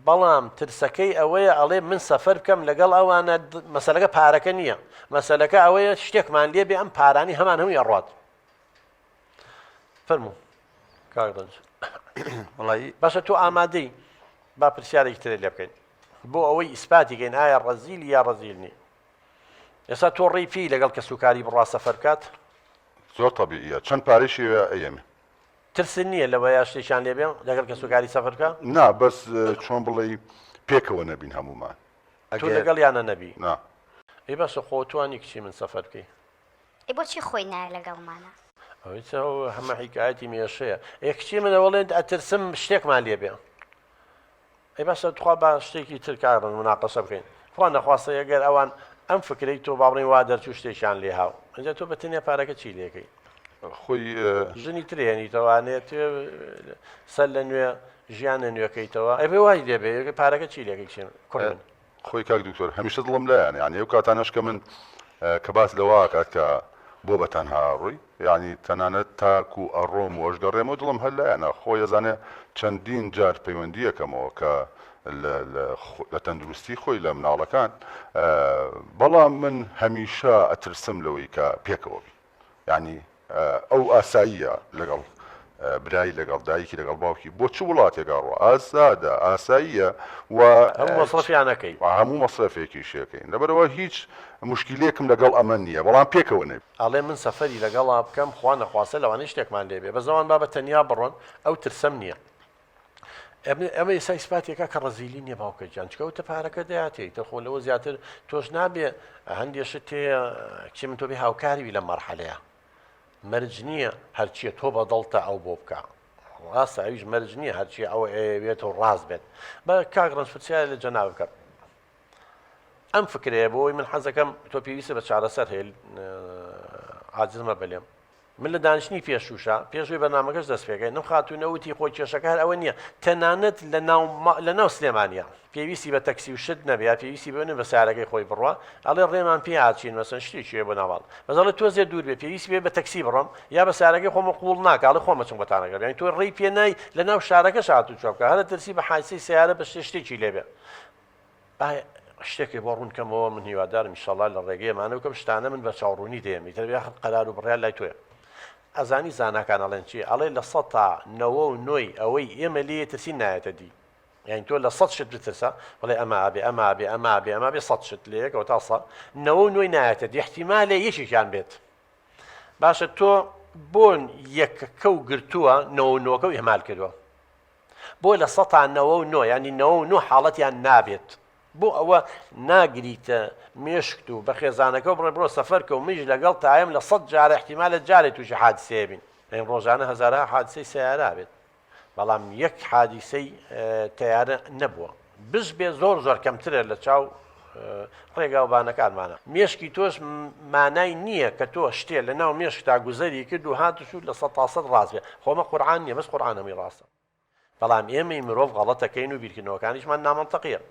بەڵام ترسەکەی ئەوەیە ئەڵێ من سەفەر بکەم لەگەڵ ئەوانە مەسەلەکە پارەکە نییە مەسەلەکە ئەوەیە شتێکمان لێ بێ ئەم پارانی هەمان هەمووی ئەڕوات. فەرموو کاک ڕەنج. وەڵایی باشە تۆ ئامادەی با پرسیارێکی ترت لێ بکەین بۆ ئەوەی ئیسپاتی کەین ئایا ڕەزیلی یا ڕەزیل نی. ئێستا تۆ ڕێی پێی لەگەڵ کەسوکاری بڕوا سەفەر بکات؟ زۆر تەبیعیە چەند پارەیشی هەیە ئەیەمێ. ترست نییە لەوەیا شتێکیان لێ بێ لەگەڵ کەسوکاری سەفەر بکا؟ نا بەس چۆن بڵێی پێکەوە نەبین هەموومان. تۆ ئەگەر لەگەڵیانە نەبی؟ نا. ئەی باشە خۆ توانی کچی من سەفەر بکەی؟ ئەی بۆچی خۆی نایە لەگەڵمانا؟ ئەوەی چ ئەو هەمە حیکایەتی مێشەیە. ئێ کچی من ئەوەڵێن ئەترسم شتێکمان لێ بێ. ئەی باشە تخوا با شتێکی تر کاک ڕەنج مناقەشە بکەین خوا نەخواستە ئەگەر ئەوان ئەم فکرەی تۆ با بڵێین وا دەرچوو شتێکیان لێ هاو ئینجا تۆ بە تەنیا پارەکە چی لێکەی خۆی ژنی تر هێنیتەوانێ تێ سەر لە نوێ ژیان لە نوێکەیتەوە ئەبێ وای لێ بێ پارەکە چی لێکەی کچێ کوڕی من خۆی کاک دکتۆر هەمیشە دڵم لایانە یانی ئەو کاتانەش کە من کە باس لەوە ئەکات کە بۆ بە تەنها ئەڕۆی یانی تەنانەت تاکو ئەڕۆم و ئەشگەڕێمەوە دڵم هەر لایانە خۆی ئەزانێ چەندین جار پەیوەندی ئەکەمەوە کە لە تەندروستی خۆی لە مناڵەکان بەڵام من هەمیشە ئەترسم لەوەی کە پێکەوە بین یانی ئەو ئاساییە لەگەڵ برای لەگەڵ دایکی لەگەڵ باوکی بۆ چ وڵاتێک ئەڕوا ئازادە ئاساییە و هەموو مەسرەفیان ئەکەی. هەموو مەسرەفێکیش ئەکەین لەبەرئەوە هیچ موشکیلەیەکم لەگەڵ ئەمە نییە بەڵام پێکەوە نەبین. ئەڵێ من سەفەری لەگەڵا بکەم خوا نەخواستە لەوانەیە شتێکمان لێ بێ بەس ئەوان با بە تەنیا بڕۆن ئەو ترسەم نییە. ئەمە ئێستا ئیسپاتی ئەکا کە ڕەزیلی نییە باوکە گیان چکە ئەو تە پارەکە دەیاتێ ئیتر خۆ لەوە زیاتر تۆش نابێ هەندێ شت تێیە کچی من تۆ بێ هاوکاری بی لەم مەرحەلەیە مەرج نییە هەرچیە تۆ بە دڵتە ئەو بۆ بکە ڕاستە ئەویش مەرج نییە هەرچی ئەو ئەیەوێت و ڕاست بێت بە کاک ڕەنج پرسیار لە جەناب بکەم ئەم فکرەیە بۆی من حەزەکەم تۆ پێویستە بە چارەسەر هەیە عاجز مەبە لێم من لە دانیشتنی پێشووشا، پێش ئەوەی بەرنامەکەش دەست پێکەین، ئەم خاتوونە وتی خۆ کێشەکە هەر ئەوە نییە، تەنانەت لە ناو لە ناو سلێمانیا پێویستی بە تەکسی و شت نەبێ یا پێویستی بەوە نییە بە سەیارەکەی خۆی بڕوا، ئەڵێ ڕێمان پێ ئاچین مەسەن شتێکی هەیە بۆ ناو ماڵ، بەس ئەڵێ تۆزێ دوور بێ پێویستی بێ بە تەکسی بڕۆم یا بە سەیارەکەی خۆمە قبووڵ ناکا، ئەڵێ خۆم ئەچم بۆتان ئەگەڕێم، یانی تۆ ڕێی پێ نای لە ناو شارەکەش هاتوچۆ بکا، هەر ئەترسی بە حادیسەی سەیارە بە شتێ شتێکی لێ بێ. با شتێکێ بۆ ڕوون کەمەوە من هیوادارم ئیشەڵا لە ڕێگەی ئەمانە بکەم شتانە من بە چاوڕوونی دێم ئیتر یاخر قەرار و بڕیار لای تۆیە ئەزانی زاناکان ئەڵێن چی ئەڵێ لە سەد تا نەوە و نۆی ئەوەی ئێمە لێ ترسین نایەتە دی یعنی تۆ لە سەد شت بترسە بڵێ ئەمە ئابێ ئەمە ئابێ ئەمە ئابێ ئەمە بێ سەد شت لە یەکەوە تا سە نەوە و نۆی نایەتە دی احتیمالێ یەکێکیان بێت باشە تۆ بۆن یەکەکە و گرتووە نەوە و نۆکە و ئیهمال کردووە بۆ 99% یانی 99 حاڵەتیان نابێت بۆ ئەوە ناگریتە مێشکت و بە خێزانەکەو بڵێ بڕۆ سەفەر کە و منیش لەگەڵ تایم لە سەد جارە احتیمالە جارێ تووشی حادیسەیە بین یانی ڕۆژانە هەزارەها حادیسەی سەیارە بێت بەڵام یەک حادیسەی تەیارە نەبووە بش بێ زۆر زۆر کەمترە لە چاو ڕێگاوبانەکانمانە. مێشکی تۆش مانای نییە کە تۆ شتێ لە ناو مێشکتا گوزەری کرد و هات و چوو 100% ڕاست بێ. خۆ ئەمە قورعان نییە بەس قورعان هەمووی ڕاستە. بەڵام ئێمەی مرۆڤ غەڵەتەکەین و بیرکردنەوەکانیشمان نامەنتەقییە.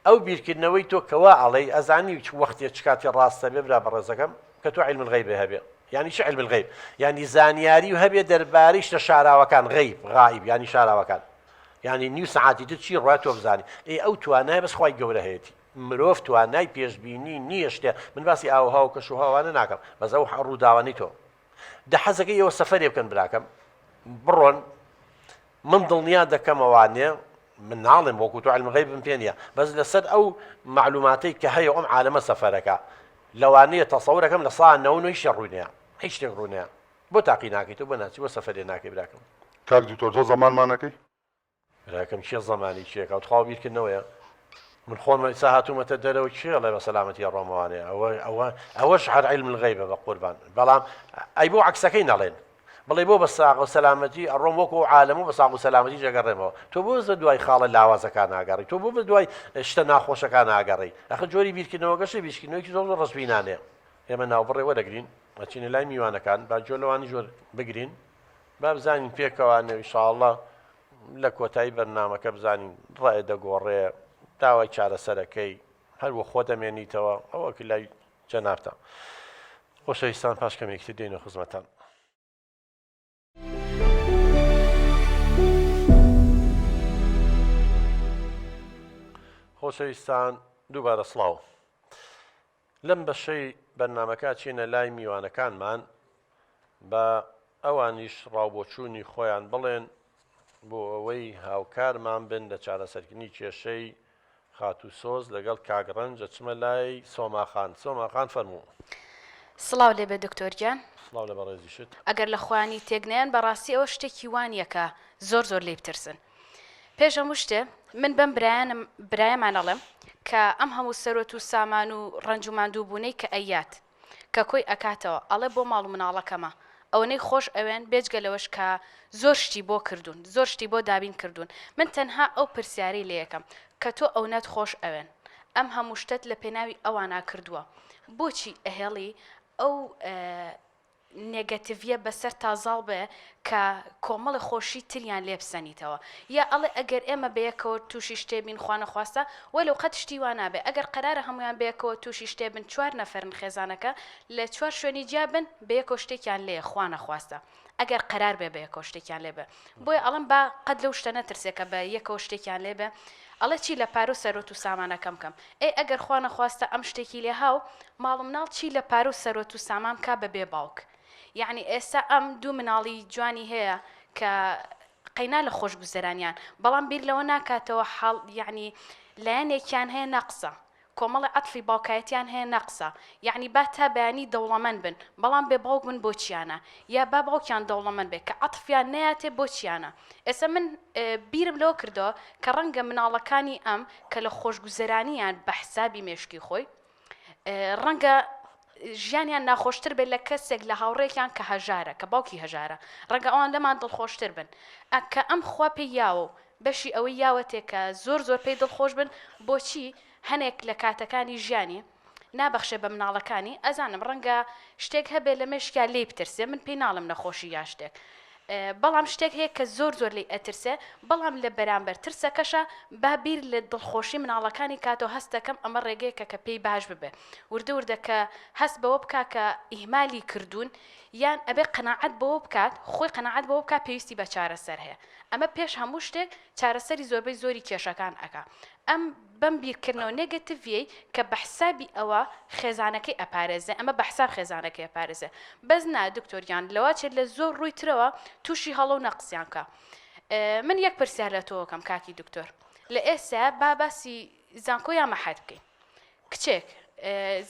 ئەو بیرکردنەوەی تۆ کە وا ئەڵێی ئەزانی چ وەختێ چ کاتێ ڕاستە بێ برا بەڕێزەکەم کە تۆ علم الغیب هەبێ. یانی چ علم الغیب؟ یانی زانیاری هەبێ دەربارەی شتە شاراوەکان، غیب، غائب، یانی شاراوەکان. یانی نیو سەعاتی تر چی ڕوات تۆ بزانی ئێ ئەو توانایە بەس خوای گەورە هەیەتی مرۆڤ توانای پێشبینی نییە شتێ من باسی ئاوها و کەش و هەوانە ناکەم بەس ئەو ڕووداوانەی تۆ دە حەزەکەی ئێوە سەفەرێ بکەن براکەم بڕۆن من دڵنیا دەکەمەوانێ من ناڵێم وەکو تۆ علم غیبم پێ نییە بەس لەسەر ئەو معلوماتەی کە هەیە ئەم عالەمە سەفەرەکە لەوانەیە تەسەورەکەم لە سا نەوە نۆی شتێک ڕووینەیە هیچ شتێک ڕوونەیە بۆ تاقی ناکەیتەوە بۆ ناچی بۆ سەفەرێ ناکەی براکەم. کاک دکتۆر تۆ زەمانمان ئەکەی؟ براکەم کێ زەمانی کێ ئەکا تخوا بیرکردنەوەیە من خۆم ئیسا هاتوومەتە دەرەوە کێ ئەڵێ بە سەلامەتی ئەڕۆمەوانێ ئەوە ئەوە ئەوەش هەر علم الغیبە بە قوربان بەڵام ئەی بۆ عەکسەکەی نەڵێن بڵێ بۆ بە ساغ و سەلامەتی ئەڕۆم وەکو عالەم و بە ساغ و سەلامەتی جەگەڕێمەوە تۆ بۆ بە دوای خاڵە لاوازەکان ناگەڕی تۆ بۆ بە دوای شتە ناخۆشەکان ناگەڕی ئەخە جۆری بیرکردنەوەکەشی بیرکردنەوەیەکی زۆر زۆر ڕەشبینانەیە ئێمە ناوبڕێ وەرەگرین ئەچینە لای میوانەکان با گوێ لەوانیش وەربگرین با بزانین پێکەوانە و ئیشاڵڵا لە کۆتایی بەرنامەکە بزانین ڕای دەگۆڕێ داوای چارەسەرەکەی هەر وە خۆ دەمێنیتەوە ئەوە کە لای جەنابتە خۆشەویستان پاش کەمێکی تر دێینە خزمەتان. خۆشەویستان دووبارە سڵاو لەم بەشەی بەرنامەکە چینە لای میوانەکانمان بە. ئەوانیش ڕاوبۆچوونی خۆیان بڵێن بۆ ئەوەی هاوکارمان بن لە چارەسەرکردنی کێشەی خاتوو سۆز لەگەڵ کاک ڕەنج ئەچمە لای سۆما خان سۆما خان فەرموو. سڵاو لێبێ دکتۆر گیان. سڵاو لە بەڕێزیشت. ئەگەر لە خۆیانی تێک نەیەن بەڕاستی ئەوە شتێکی وا نیە کە زۆر زۆر لێی بترسن پێش هەموو شتێ من بەم برایانم برایەمان ئەڵێم کە ئەم هەموو سەرۆت و سامان و ڕەنج و ماندوو بوونەی کە ئەیات کە کۆی ئەکاتەوە ئەڵێ بۆ ماڵ و مناڵەکەمە ئەوەنەی خۆش ئەوێن بێجگە لەوەش کە زۆر شتی بۆ کردوون زۆر شتی بۆ دابین کردوون من تەنها ئەو پرسیارەی لێ یەکەم کە تۆ ئەونەت خۆش ئەوێن ئەم هەموو شتەت لە پێناوی ئەوانا کردووە بۆچی ئەهێڵی ئەو نێگەتیڤیە بەسەرتا زاڵ بێ کە کۆمەڵێ خۆشی تریان لێ بسەنیتەوە یا ئەڵێ ئەگەر ئێمە بەیەکەوە توشی شتێ بین خوانەخواستە وەلەو قەت شتی وا نابێ ئەگەر قەرارە هەموویان بەیەکەوە توشی شتێ بن چوار نەفەرن خێزانەکە لە چوار شوێنی جیا بن بەیەکەوە شتێکیان لێیە خوانەخواستە ئەگەر قەرار بێ بەیەکەوە شتێکیان لێ بێ بۆیە ئەڵێم با قەت لەو شتە نەترسێ کە بە یەکەوە شتێکیان لێ بێ ئەڵێ چی لە پارەو سەروەت و سامانەکەم کەم ئەی ئەگەر خوا نەخواستە ئەم شتێکی لێ هاو ماڵ و مناڵ چی لە پارەو سەروەت و سامان بکا بە بێ باوک یەعنی ئێستا ئەم دوو مناڵی جوانی هەیە کە قەینا لە خۆشگوزەرانیان بەڵام بیر لەوە ناکاتەوە حاڵ یەعنی لایەنێکیان هەیە ناقسە کۆمەڵێ عەتفی باوکایەتیان هەیە ناقسە یەعنی با تا بەیانی دەوڵەمەند بن بەڵام بێ باوک بن بۆ چیانە یا با باوکیان دەوڵەمەند بێ کە عەتفیان نەیاتێ بۆ چیانە ئێستا من بیرم لەوە کردەوە کە ڕەنگە مناڵەکانی ئەم کە لە خۆشگوزەرانیان بە حسابی مێشکی خۆی ڕەنگە ژیانیان ناخۆشتر بێت لە کەسێک لە هاوڕێکیان کە هەژارە کە باوکی هەژارە ڕەنگە ئەوان لەمان دڵخۆشتر بن کە ئەم خوا پێی یاوە و بەشی ئەوەی یاوەتێ کە زۆر زۆر پێی دڵخۆش بن بۆچی هەنێک لە کاتەکانی ژیانی نابەخشێ بە مناڵەکانی ئەزانم ڕەنگە شتێک هەبێ لە مێشکیا لێی بترسێ من پێی ناڵێم نەخۆشی یان شتێک بەڵام شتێک هەیە کە زۆر زۆر لێی ئەترسێ بەڵام لە بەرامبەر ترسەکەشا با بیر لە دڵخۆشی مناڵەکانی کاتەوە هەست دەکەم ئەمە ڕێگەیەکە کە پێی باش ببێ وردە وردە کە هەست بەوە بکا کە ئیهمالی کردوون یان ئەبێ قەناعەت بەوە بکات خۆی قەناعەت بەوە بکات پێویستی بە چارەسەر هەیە ئەمە پێش هەموو شتێک چارەسەری زۆربەی زۆری کێشەکان ئەکا ئەم بەم بیرکردنەوە نێگەتیڤیەی کە بە حسابی ئەوە خێزانەکەی ئەپارێزێ ئەمە بە حساب خێزانەکەی ئەپارێزێ بەس نا دکتۆر گیان لەوەچێت لە زۆر ڕووی ترەوە تووشی هەڵە و نەقسیان بکا من یەک پرسیار لە تۆکەم کاکی دکتۆر لە ئێستا با باسی زانکۆ یا مەحەد بکەین کچێک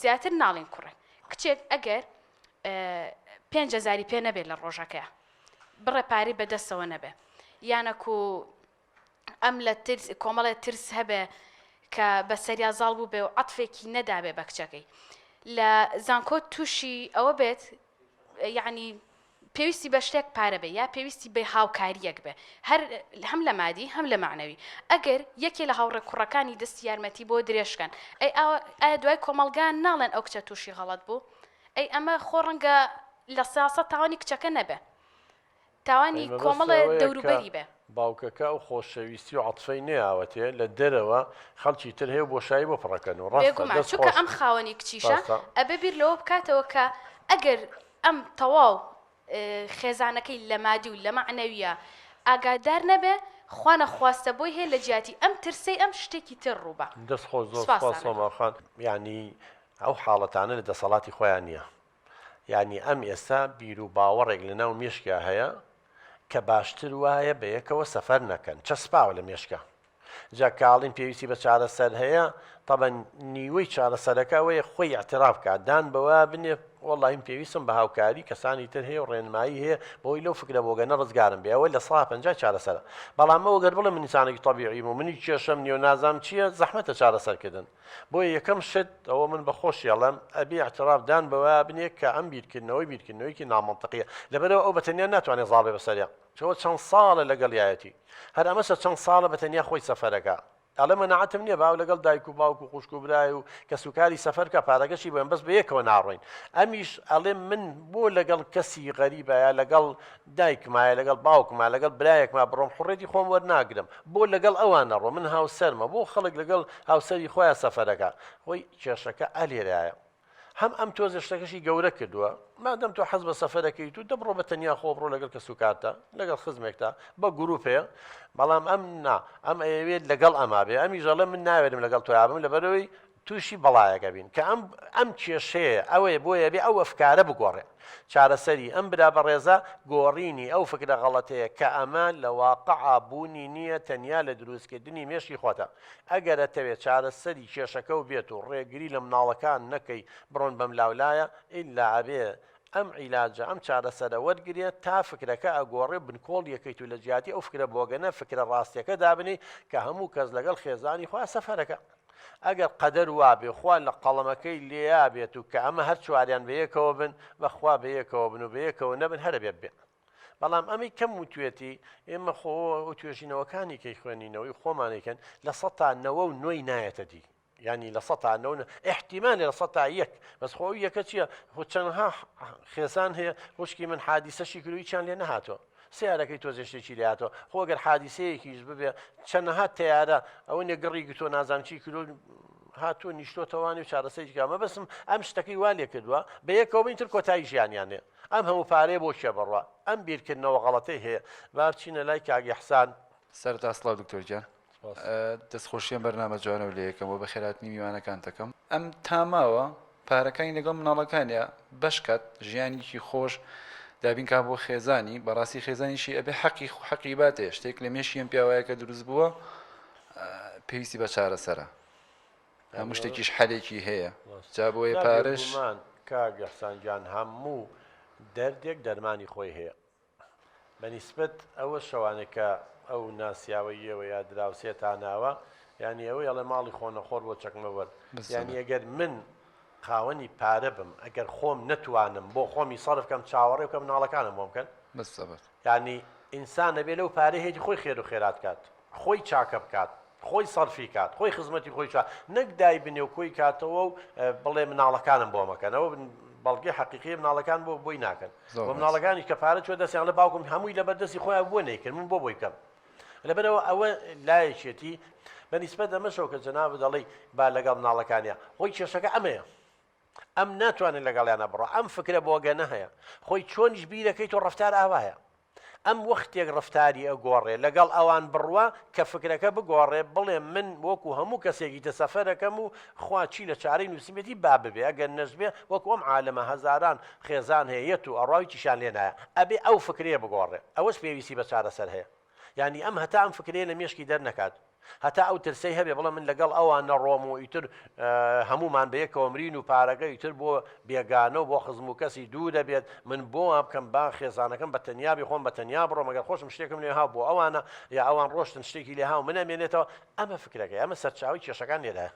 زیاتر ناڵین کوڕێک کچێک ئەگەر پێنج هەزاری پێ نەبێت لە ڕۆژەکەیە بڕێ پارەی بەدەستەوە نەبێ یانەکو ئەم لە ترس کۆمەڵێ ترس هەبێ کە بە سەریا زاڵ بوو بێ و عەتفێکی نەدابێ بە کچەکەی لە زانکۆ تووشی ئەوە بێت یعنی پێویستی بە شتێک پارە بێ یا پێویستی بە هاوکاریەک بێ هەر هەم لە مادی هەم لە معنەوی ئەگەر یەکێ لە هاوڕێ کوڕەکانی دەستی یارمەتی بۆ درێژکەن ئەی ئایا دوای کۆمەڵگا ناڵێن ئەو کچە تووشی غەڵەت بوو ئەی ئەمە خۆ ڕەنگە لە سیاسەت تاوانی کچەکە نەبێ تاوانی کۆمەڵێ دەوروبەری بێ. باوکەکە ئەو خۆشەویستی و عەتفەی نەیاوەتێ لە دەرەوە خەڵکی تر هەیە و بۆشایی بۆ پڕەکەن و ڕاستە بێگومان دەست چونکە خۆش ئەم خاوەنی کچیشە ڕاستە. ئەبێ بیر لەوە بکاتەوە کە ئەگەر ئەم تەواو خێزانەکەی لە مادی و لە مەعنەویە ئاگادار نەبێ خوا نەخواستە بۆی هەیە لە جیاتی ئەم ترسەی ئەم شتێکی تر ڕووبا. دەست خۆش زۆر سوپاس سوپاستان ئەکەم. سۆما خان. یانی ئەو حاڵەتانە لە دەسەڵاتی خۆیان نیە یانی ئەم ئێستا بیرو باوەڕێک لە ناو مێشکیا هەیە کە باشتر وایە بەیەکەوە سەفەر نەکەن چەسپاوە لە مێشکا جا کاڵین پێویستی بە چارەسەر هەیە تەبەن نیوەی چارەسەرەکە ئەوەیە خۆی اعتراف بکات دان بەوە بنێ وەڵی من پێویستم بە هاوکاری کەسانی تر هەیە و ڕێنمایی هەیە بۆی لەو فکرە بۆگەنە ڕزگارم بێ ئەوە لە سا 50 چارەسەرە بەڵام ئەوە گەر بڵێ من ئینسانێکی تەبیعیم و منی کێشەم نییە و نازانم چییە زەحمەتە چارەسەرکردن بۆیە یەکەم شت ئەوە من بە خۆشی ئەڵێم ئەبێ اعتراف دان بەوە بنێ کە ئەم بیرکردنەوەی بیرکردنەوەیەکی نامەنتقیە لەبەرئەوە ئەو بە تەنیا ناتوانێت زاڵ بێ بەسەریا چەوە چەند ساڵە لەگەڵیایەتی هەر ئەمەشە چەند ساڵە بە تەنیا خۆی سەفەرەکا ئەڵێ مەناعەتم نییە باو لەگەڵ دایک و باوک و خوشک و برای و کەسوکاری سەفەر بکا پارەکەشی بۆیان بەس بەیەکەوە ناڕۆین ئەمیش ئەڵێ من بۆ لەگەڵ کەسی غەریبە یا لەگەڵ دایکمایە لەگەڵ باوکما لەگەڵ برایەکما بڕۆم حوڕێتی خۆم وەرناگرم بۆ لەگەڵ ئەوان نەڕۆم من هاوسەرمە بۆ خەڵک لەگەڵ هاوسەری خۆیان سەفەرەکا خۆی کێشەکە ئەلێرایە هەم ئەم تۆزێ شتەکەشی گەورە کردووە مادەم تۆ حەز بە سەفەرەکەیت و دەبڕۆ بە تەنیا خۆ بڕۆ لەگەڵ کەسوکارتە لەگەڵ خزمێکتا بە گروپێ بەڵام ئەم نا ئەم ئەیەوێت لەگەڵ ئەما بێ ئەمیش ئەڵێ من ناوێرم لەگەڵ تۆیا بم لەبەرەوەی. تووشی بەڵایەک ئەبین کە ئەم ئەم کێشەیە ئەوەیە بۆیە بێ ئەو ئەفکارە بگۆڕێ چارەسەری ئەم برا بەڕێزە گۆڕینی ئەو فکرە غەڵەتەیە کە ئەمە لە واقعا بوونی نییە تەنیا لە دروستکردنی مێشکی خۆتە ئەگەر ئەتەوێ چارەسەری کێشەکە و بێت و ڕێگری لە مناڵەکان نەکەی بڕۆن بەم لاولایە ئیلا ئەبێ ئەم عیلاجە ئەم چارەسەرە وەرگرێ تا فکرەکە ئەگۆڕێ بنکۆڵیەکەیت و لە جیاتی ئەو فکرە بۆگەنە فکرە ڕاستیەکە دابنێی کە هەموو کەس لەگەڵ خێزانی خۆیا سەفەرەکا. ئەگەر قەدەر وابێ خوا لە قەڵەمەکەی لێیابێت و کە ئەمە هەر چواریان بەیەکەوە بن بەخوا بەیەکەوە بن و بەیەکەوە نەبن هەر ئەبێ ببێ بەڵام ئەمەی کەم وتوێتی ئێمە خۆ و توێژینەوەکانی کەی خوێنینەوەی خۆمانێکن لە سەتا نەوە و نۆی نایەتە دی ینی لە سەتا نەوە احتیمالە لە سەتا یەک بەس خۆ یەکە چییە خۆ چەندها خێزان هەیە خوشکی من حادیسەشی کردو هیچیان لێ نەهاتوە سەیارەکەی تۆزێ شتێکی لێ هاتوە خۆ گەر حادیسەیەکیش ببێ چەنەها تەیارە ئەوە نیە گڕی گرتوە نازانم چی کردو هاتووە نیشتۆتەوانی و چارەسەری کە مەبەستم ئەم شتەکەی وا لێ کردووە بە یەکەوە بین تر کۆتایی ژیانیان ئەم هەموو پارەیە بۆ کێ بڕوا ئەم بیرکردنەوە غەڵەتەی هەیە با بچینە لای کاک ئیحسان. سەرەتا سڵاو دکتۆر گیان دەست خۆشی ئەم بەرنامە جوانەو لێ ئەکەم وە بەخێرهاتنی میوانەکانت ئەکەم. ئەم تا ماوە پارەکانی لەگەڵ مناڵەکانیا بەش کات ژیانیکی خۆش دابین کا بۆ خێزانی بەڕاستی خێزانیشی ئەبێ حەقی حەقی باتێ شتێک لە مێشکی ئەم پیاوایە کە دروست بووە پێویستی بە چارەسەرە هەموو شتێکیش حەلێکی هەیە جا بۆیە پارەش بێگومان کاک ئیحسان گیان هەموو دەردێک دەرمانی خۆی هەیە بە نیسبەت ئەوە شەوانێک کە ئەو ناسیاوەی ئێوە یا دراوسێتاناوە یانی ئەوەی ئەڵێ ماڵی خۆنەخۆر بۆ چەکمە وەر یانی ئەگەر من خاوەنی پارە بم ئەگەر خۆم نەتوانم بۆ خۆمی سەرف کەم چاوەڕێ بکەم مناڵەکانم بۆم کەن یانی ئینسان ئەبێ لەو پارەی هەیەتی خۆی خێر و خێرات کات خۆی چاکە بکات خۆی سەرفی کات خۆی خزمەتی خۆی چا نەک دای بنێ و کۆی کاتەوە و بڵێ مناڵەکانم بۆ مەکەن ئەوە بەڵگەی حەقیقی مناڵەکان بۆ بۆی ناکەن و مناڵەکانیش کە پارە چوە دەستیان لە باوکم هەمووی لەبەر دەستی خۆیان بۆ نەیکرد من بۆ بۆی بکەم لەبەرەوە ئەوە لایەکێتی بە نیسبەت ئەمەشەوە کە جەنابت دەڵێی با لەگەڵ مناڵەکانیا خۆی کێشەکە ئەمەیە ئەم ناتوانێت لەگەڵیانە بڕۆ ئەم فکرە بۆگەنە هەیە خۆی چۆنیش بیرەکەی تۆ ڕفتار ئاوایە ئەم وەختێک ڕەفتاری ئەگۆڕێ لەگەڵ ئەوان بڕوا کە فکرەکە بگۆڕێ بڵێ من وەکو هەموو کەسێکی تر سەفەرەکەم و خوا چی لە چارەی نوسیبێتی با ببێ ئەگەر نەشبێ وەکو ئەم عالەمە هەزاران خێزان هەیە یەت و ئەڕوا هیچیشان لێ نایە ئەبێ ئەو فکرەیە بگۆڕێ ئەوەش پێویستی بە چارەسەر هەیە یانی ئەم هەتا ئەم فکرەیە لە مێشکی دەرنەکات هەتا ئەو ترسەی هەبێ بڵێ من لەگەڵ ئەوان نەڕۆم و ئیتر هەموومان بەیەکەوە مرین و پارەکە ئیتر بۆ بێگانە و بۆ خزم و کەسی دوور دەبێت من بۆ وا بکەم با خێزانەکەم بە تەنیا بێ خۆم بە تەنیا بڕۆم ئەگەر خۆشم شتێکم لێ ها بۆ ئەوانە یا ئەوان ڕۆشتن شتێکی لێ ها و من ئەمێنێتەوە ئەمە فکرەکەی ئەمە سەرچاوەی کێشەکان لێرەیە.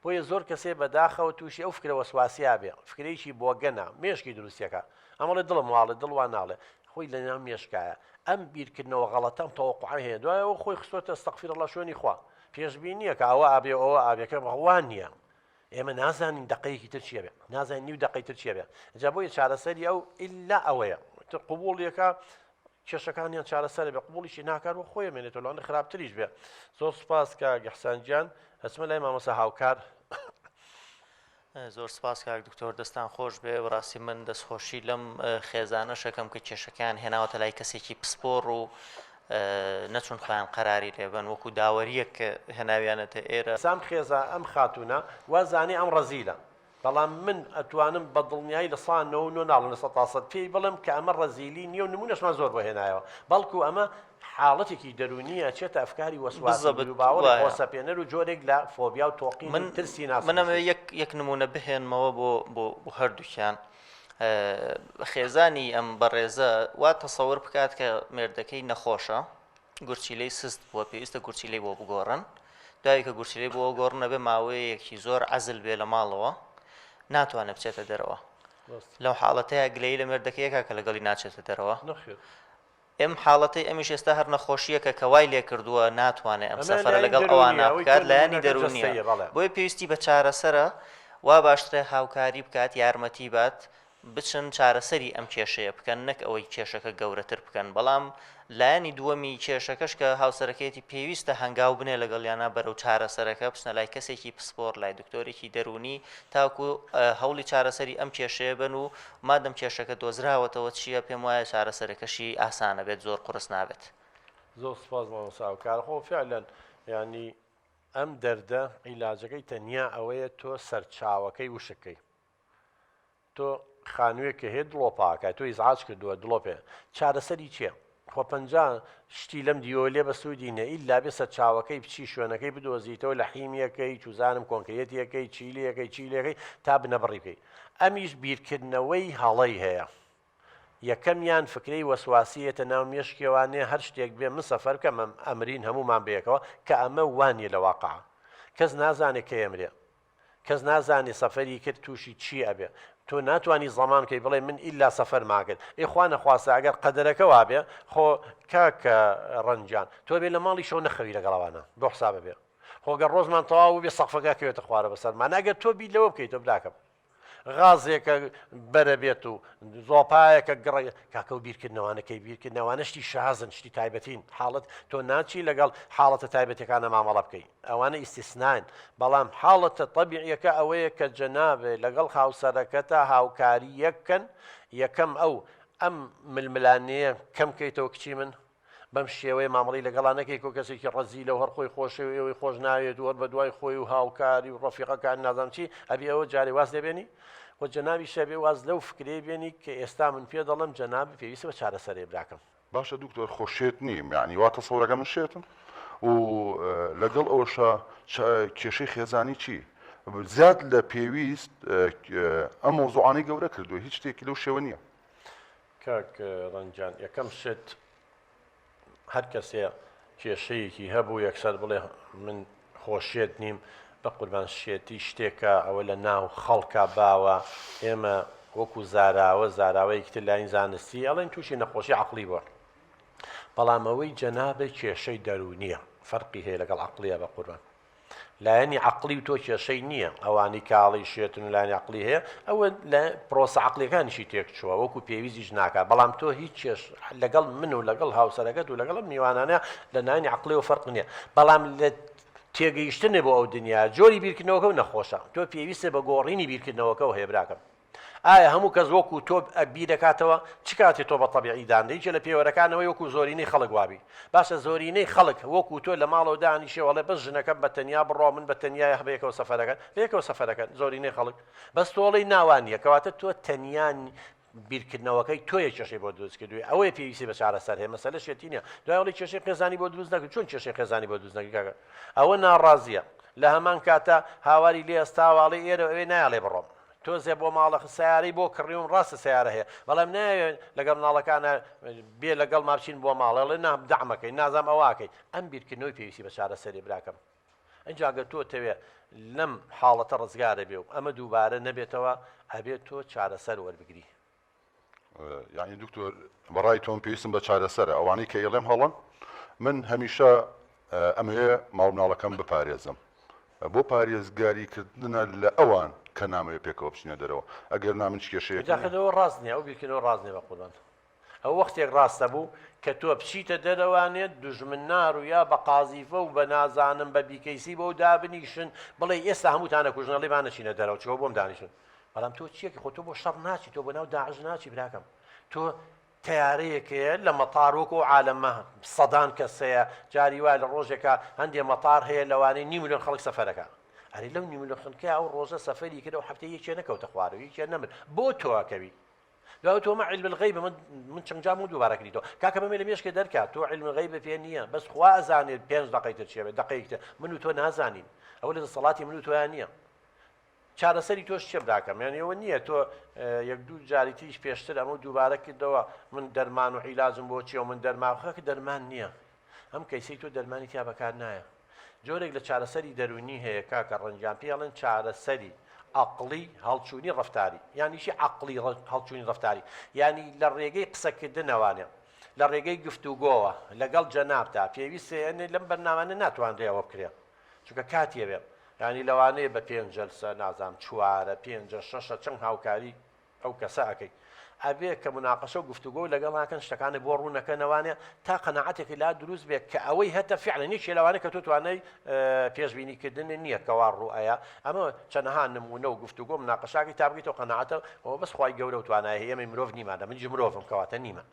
بۆیە زۆر کەسێ بە داخەوە تووشی ئەو فکرە وەسواسیە بێ، فکرەیەکی بۆگەنە، مێشکی دروستیەکا. ئەم ئەڵێ دڵم واڵێ، دڵ وا ناڵێ. خۆی لە ناو مێشکایە. ئەم بیرکردنەوە غەڵەتە، ئەم تەوەقوعە هەیە. دوای ئەوە خۆی خستۆتە استغفر اللە شوێنی خوا. پێشبینیە کە ئەوە ئەبێ و ئەوە ئەبێ کە وا نییە. ئێمە نازانین دەقەیەکی تر چیە بێ. نازانین نیو دەقەی تر چیە بێ. جا بۆیە چارەسەری ئەو ئیلا ئەوەیە. تر قبوڵیەکە کێشەکانیان چارەسەر بێ قبوڵیشی ناکات و خۆی ئەمێنێتەوە لەوانەیە خراپتریش بێ زۆر سوپاس کاک ئیحسان گیان ئەچمە لای مامۆستا هاوکار. زۆر سپاس کاک دکتۆر دەستان خۆش بێ بەڕاستی من دەستخۆشی لەم خێزانەش ئەکەم کە کێشەکەیان هێناوەتە لای کەسێکی پسپۆڕ و نەچون خۆیان قەراری لێبەن وەکو داوەریەک هێناویانەتە ئێرە. سام خێزا ئەم خاتوونە وا زانی ئەم ڕەزیلە بەڵام من ئەتوانم بە دڵنیایی لە سا 99 ناڵێم لە سەتا سەد پێی بڵێم کە ئەمە ڕەزیلی نییە و نموونەشمان زۆر بۆ هێنایەوە بەڵکو ئەمە حاڵەتێکی دەروونییە ئەچێتە ئەفکاری وەسواسی بالضبط بیروباوەڕی وایە. خۆسەپێنەر و جۆرێک لە فۆبیا و تۆقین من و ترسی من ئەمەوێ ناسروشتی. یەک یەک نموونە بهێنمەوە بۆ بۆ بۆ هەردووکیان خێزانی ئەم بەڕێزە وا تەسەور بکات کە مێردەکەی نەخۆشە گورچیلەی سست بووە پێویستە گورچیلەی بۆ بگۆڕن دوای کە گورچیلەی بۆ گۆڕن ئەبێ ماوەیەکی زۆر عەزل بێ لە ماڵەوە ناتوانێت بچێتە دەرەوە لەو حاڵەتەیە گلەیی لە مێردەکەیەکە کە لەگەڵی ناچێتە دەرەوە ئەم حاڵەتەی ئەمیش ئێستا هەر نەخۆشیەکە کە وای لێ کردووە ناتوانێت ئەم سەفەرە لەگەڵ ئەوانە بکات لایەنی دەروونیە بۆیە پێویستی بە چارەسەرە وا باشترە هاوکاری بکات یارمەتی بات بچن چارەسەری ئەم کێشەیە بکەن نەک ئەوەی کێشەکە گەورەتر بکەن، بەڵام لایەنی دووەمی کێشەکەش کە هاوسەرەکەیەتی پێویستە هەنگاو بنێ لەگەڵیانا بەرەو چارەسەرەکە بچنە لای کەسێکی پسپۆڕ لای دکتۆرێکی دەروونی تاکو هەوڵی چارەسەری ئەم کێشەیە بەن و مادەم کێشەکە دۆزراوەتەوە چییە پێم وایە چارەسەرەکەشی ئاسانە بێت زۆر قورس نابێت. زۆر سوپاس مامۆستا هاوکار خۆ فعلا یانی. ئەم دەردە عیلاجەکەی تەنیا ئەوەیە تۆ سەرچاوەکەی وشک کەی. تۆ خانوێک کە هەیە دڵۆپاکە تۆ ئیزعاج کردووە دڵۆپێ چارەسەری چیە؟ خۆ 50 شتی لەم دیوە لێ بە سوودی نیە ئیلا بێ سەرچاوەکەی بچی شوێنەکەی بدۆزیتەوە لە حیمیەکەی چوزانم کۆنکرێتیەکەی چی لێکەی چی لێکەی تا بنەبڕی بکەی ئەمیش بیرکردنەوەی هەڵەی هەیە یەکەمیان فکرەی وەسواسی یەتە ناو مێشکیەوانێ هەر شتێک بێ من سەفەر بکەم ئەمرین هەموومان بەیەکەوە کە ئەمە وانیە لە واقع کەس نازانێ کەی ئەمرێ کەس نازانێ سەفەری کرد تووشی چی ئەبێ تۆ ناتوانی زەمان کەی بڵێ من ئیلا سەفەر ماکرد ئێ خوا نەخواستە ئەگەر قەدەرەکە وابێ خۆ کاکە ڕەنجان تۆ بێ لە ماڵی شەو نەخەوی لەگەڵ ئەوانە بۆ حسابە بێ خۆ گەر ڕۆژمان تەواو بێ سەقفەکە کەوێتە خوارە بەسەرمان ئەگەر تۆ بیر لەوە بکەیتەوە براکەم غازێکە بەرە بێت و زۆپایەکە گڕ کاکە و بیرکردنەوانە کەی بیرکردنەوانە شتی شازن شتی تایبەتین حاڵەت تۆ ناچی لەگەڵ حاڵەتە تایبەتەکانە مامەڵە بکەی ئەوانە ئیستیسنان بەڵام حاڵەتە تەبیعیەکە ئەوەیە کە جەنابێ لەگەڵ هاوسەرەکەتا هاوکاری یەک بکەن یەکەم ئەو ئەم ململانێیە کەم کەیتەوە کچی من بەم شێوەیە مامەڵەی لەگەڵا نەکەی کۆ کەسێکی ڕەزیلە و هەر خۆی خۆشەوێ ئێوەی خۆش ناوێت و هەر بەدوای خۆی و هاوکاری و ڕەفیقەکان نازانم چی ئەبێ ئەوە جارێ واز لێ بێنی و جەنابیش ئەبێ واز لەو فکرەی بێنی کە ئێستا من پێ دەڵێم جەنابت پێویستە بە چارەسەرێ براکەم. باشە دکتۆر خۆ شێت نیم یانی وا تەسەورەکەم من شێتم و لەگەڵ ئەوەشا کێشەی خێزانی چی زیاد لە پێویست ئەم مەوزوعانەی گەورە کردووە هیچ شتێکی لەو شێوە نییە. کاک ڕەنجان یەکەم شت هەر کەسێ کێشەیەکی هەبوو یەکسەر بڵێ من خۆ شێت نیم بە قوربان شێتی شتێکە ئەوە لە ناو خەڵکا باوە ئێمە وەکو زاراوە زاراوەیەکی تر لاین زانستی ئەڵێن تووشی نەخۆشی عەقڵی بووە بەڵام ئەوەی جەنابە کێشەی دەروونیە فەرقی هەیە لەگەڵ عەقڵیە بە قوربان لایەنی عەقڵی و تۆ کێشەی نییە ئەوانی کاڵی شێتن و لایەنی عەقڵی هەیە ئەوە لە پرۆسە عەقڵیەکانیشی تێکچووە وەکو پێویستیش ناکات بەڵام تۆ هیچ کێش لەگەڵ من و لەگەڵ هاوسەرەکەت و لەگەڵ ئەم میوانانە لە لایەنی عەقڵیەوە فەرق نییە بەڵام لە تێگەیشتنێ بۆ ئەو دنیا جۆری بیرکردنەوەکە و نەخۆشە تۆ پێویستە بە گۆڕینی بیرکردنەوەکەوە هەیە براکەم ئایا هەموو کەس وەکو تۆ بیردەکاتەوە؟ چ کاتێ تۆ بە تەبیعی دانرێی؟ یەکێ لە پێوەرەکانەوەی وەکو زۆرینەی خەڵک وابی. باشە زۆرینەی خەڵک وەکو تۆ لە ماڵەوە دانیشێ و ئەڵێ بەس ژنەکەم بە تەنیا بڕوا من بە تەنیا یاخ بەیەکەوە سەفەرەکەن؟ بەیەکەوە سەفەرەکەن زۆرینەی خەڵک. بەس تۆ ئەڵێی نا وا نییە. کەواتە تۆ تەنیا بیرکردنەوەکەی تۆیە کێشەی بۆ دروست کردووی. ئەوەیە پێویستی بە چارەسەر هەیە. مەسەلە شێتی نییە. دوای ئەڵێی کێشەی خێزانی بۆ دروست نەکرد. چۆن کێشەی خێزانی بۆ دروست نەکرد کاکە؟ ئەوە ناڕازییە. لە هەمان کاتا هاواری لێ ئەستاوە ئەڵێ ئێرە و ئەوێ نایەڵێ بڕۆم. تۆزێ بۆ ماڵە سەیارەی بۆ کڕیوم ڕاستە سەیارە هەیە بەڵام نایەوێ لەگەڵ مناڵەکانە بێ لەگەڵ ما بچین بۆ ماڵێ ئەڵێ نا دەعمەکەی نازام ئەوەکەی ئەم بیرکردنەوەی پێویستی بە چارەسەری براکەم ئینجا گەر تۆ تەوێ لەم حاڵەتە ڕزگارە بێ و ئەمە دووبارە نەبێتەوە ئەبێت تۆ چارەسەر وەربگری. یانی دکتۆر بەڕای تۆم پێویستم بە چارەسەرە ئەوانەی کە ئیڵێم هەڵەن من هەمیشە ئەمەوێ ماڵ مناڵەکەم بپارێزم بۆ پارێزگاری کردنە لە ئەوان کە نامەوێ پێکەوە بچینە دەرەوە ئەگەر نا من هیچ کێشەیەکم نییە. داخەوە ڕاست نییە ئەو بیرکردنەوە ڕاست نییە بەقوربان ئەو وەختێک ڕاستە بوو کە تۆ بچیتە دەرەوانێ دوژمن نار و یا بە قازیفە و بە نازانم بە بیکەیسی بۆ دابنیشن بڵێ ئێستا هەمووتان ئەکوژن ئەڵێ با نەچینە دەرەوە چونکە بۆم دانیشن بەڵام تۆ چیەکی خۆ تۆ بۆ شەڕ ناچی تۆ بۆ ناو داعش ناچی براکەم تۆ تەیارەیەک هەیە لە مەتار وەکو ئەو عالەمە سەدان کەس هەیە جاری وایە لە ڕۆژێکا هەندێ مەتار هەیە لەوانەیە نیو ملیۆن خەڵک سەفەرەکە ئەرێ لەو نیو ملیۆن خەڵکە ئەو ڕۆژە سەفەری کرد ئەو هەفتەیە یەکێ نەکەوتە خوارەوە یەکێ نەمرد بۆ تۆ ئەکەوی دوای تۆ مە علم الغیب من من چەند جار من دووبارە کردیتەوە کاکە بەمێ لە مێشکێ دەرکا تۆ علم الغیب پێ نییە بەس خوا ئەزانێت پێنج دەقەی تر چێ بێت دەقەیەک تر من و تۆ نازانین ئەوە لە دەسەڵاتی من و تۆیان نییە چارەسەری تۆش چیە براکەم یانی ئەوە نییە تۆ یەک دوو جاری تریش پێشتر ئەمە دووبارە کردەوە من دەرمان و عیلاجم بۆ چیە و من دەرمان خەک دەرمان نییە ئەم کەیسەی تۆ دەرمانی تیا بەکار نایە جۆرێک لە چارەسەری دەروونی هەیە کاکە ڕەنجان پێی ئەڵێن چارەسەری عەقڵی هەڵچوونی ڕەفتاری یانیشی عەقڵی هەڵچوونی ڕەفتاری یانی لە ڕێگەی قسەکردنەوانێ لە ڕێگەی گفتوگۆوە لەگەڵ جەنابتا پێویستە یعنی لەم بەرنامانە ناتوانرێ ئەوە بکرێ چونکە کاتی ئەوێ یانی لەوانەیە بە پێنج جەلسە نازانم چوارە پێنجە شەشە چەند هاوکاری ئەو کەسە ئەکەی ئەبێ کە مناقەشە و گفتوگۆ لەگەڵ ناکەن شتەکانت بۆ ڕوون نەکەنەوانێ تا قەناعەتێکی لا دروست بێت کە ئەوەی هەتە فعلا یەکێ لەوانە کە تۆ توانای پێشبینی کردن نییە کەوا ڕوو ئەیا ئەمە چەنەها نمونە و گفتوگۆ مناقەشاکی تا بگەیتەوە قەناعەتە ئەوە بەس خوای گەورە و توانای هەیە ئێمەی مرۆڤ نیمانە منیش مرۆڤم کەواتە نیمە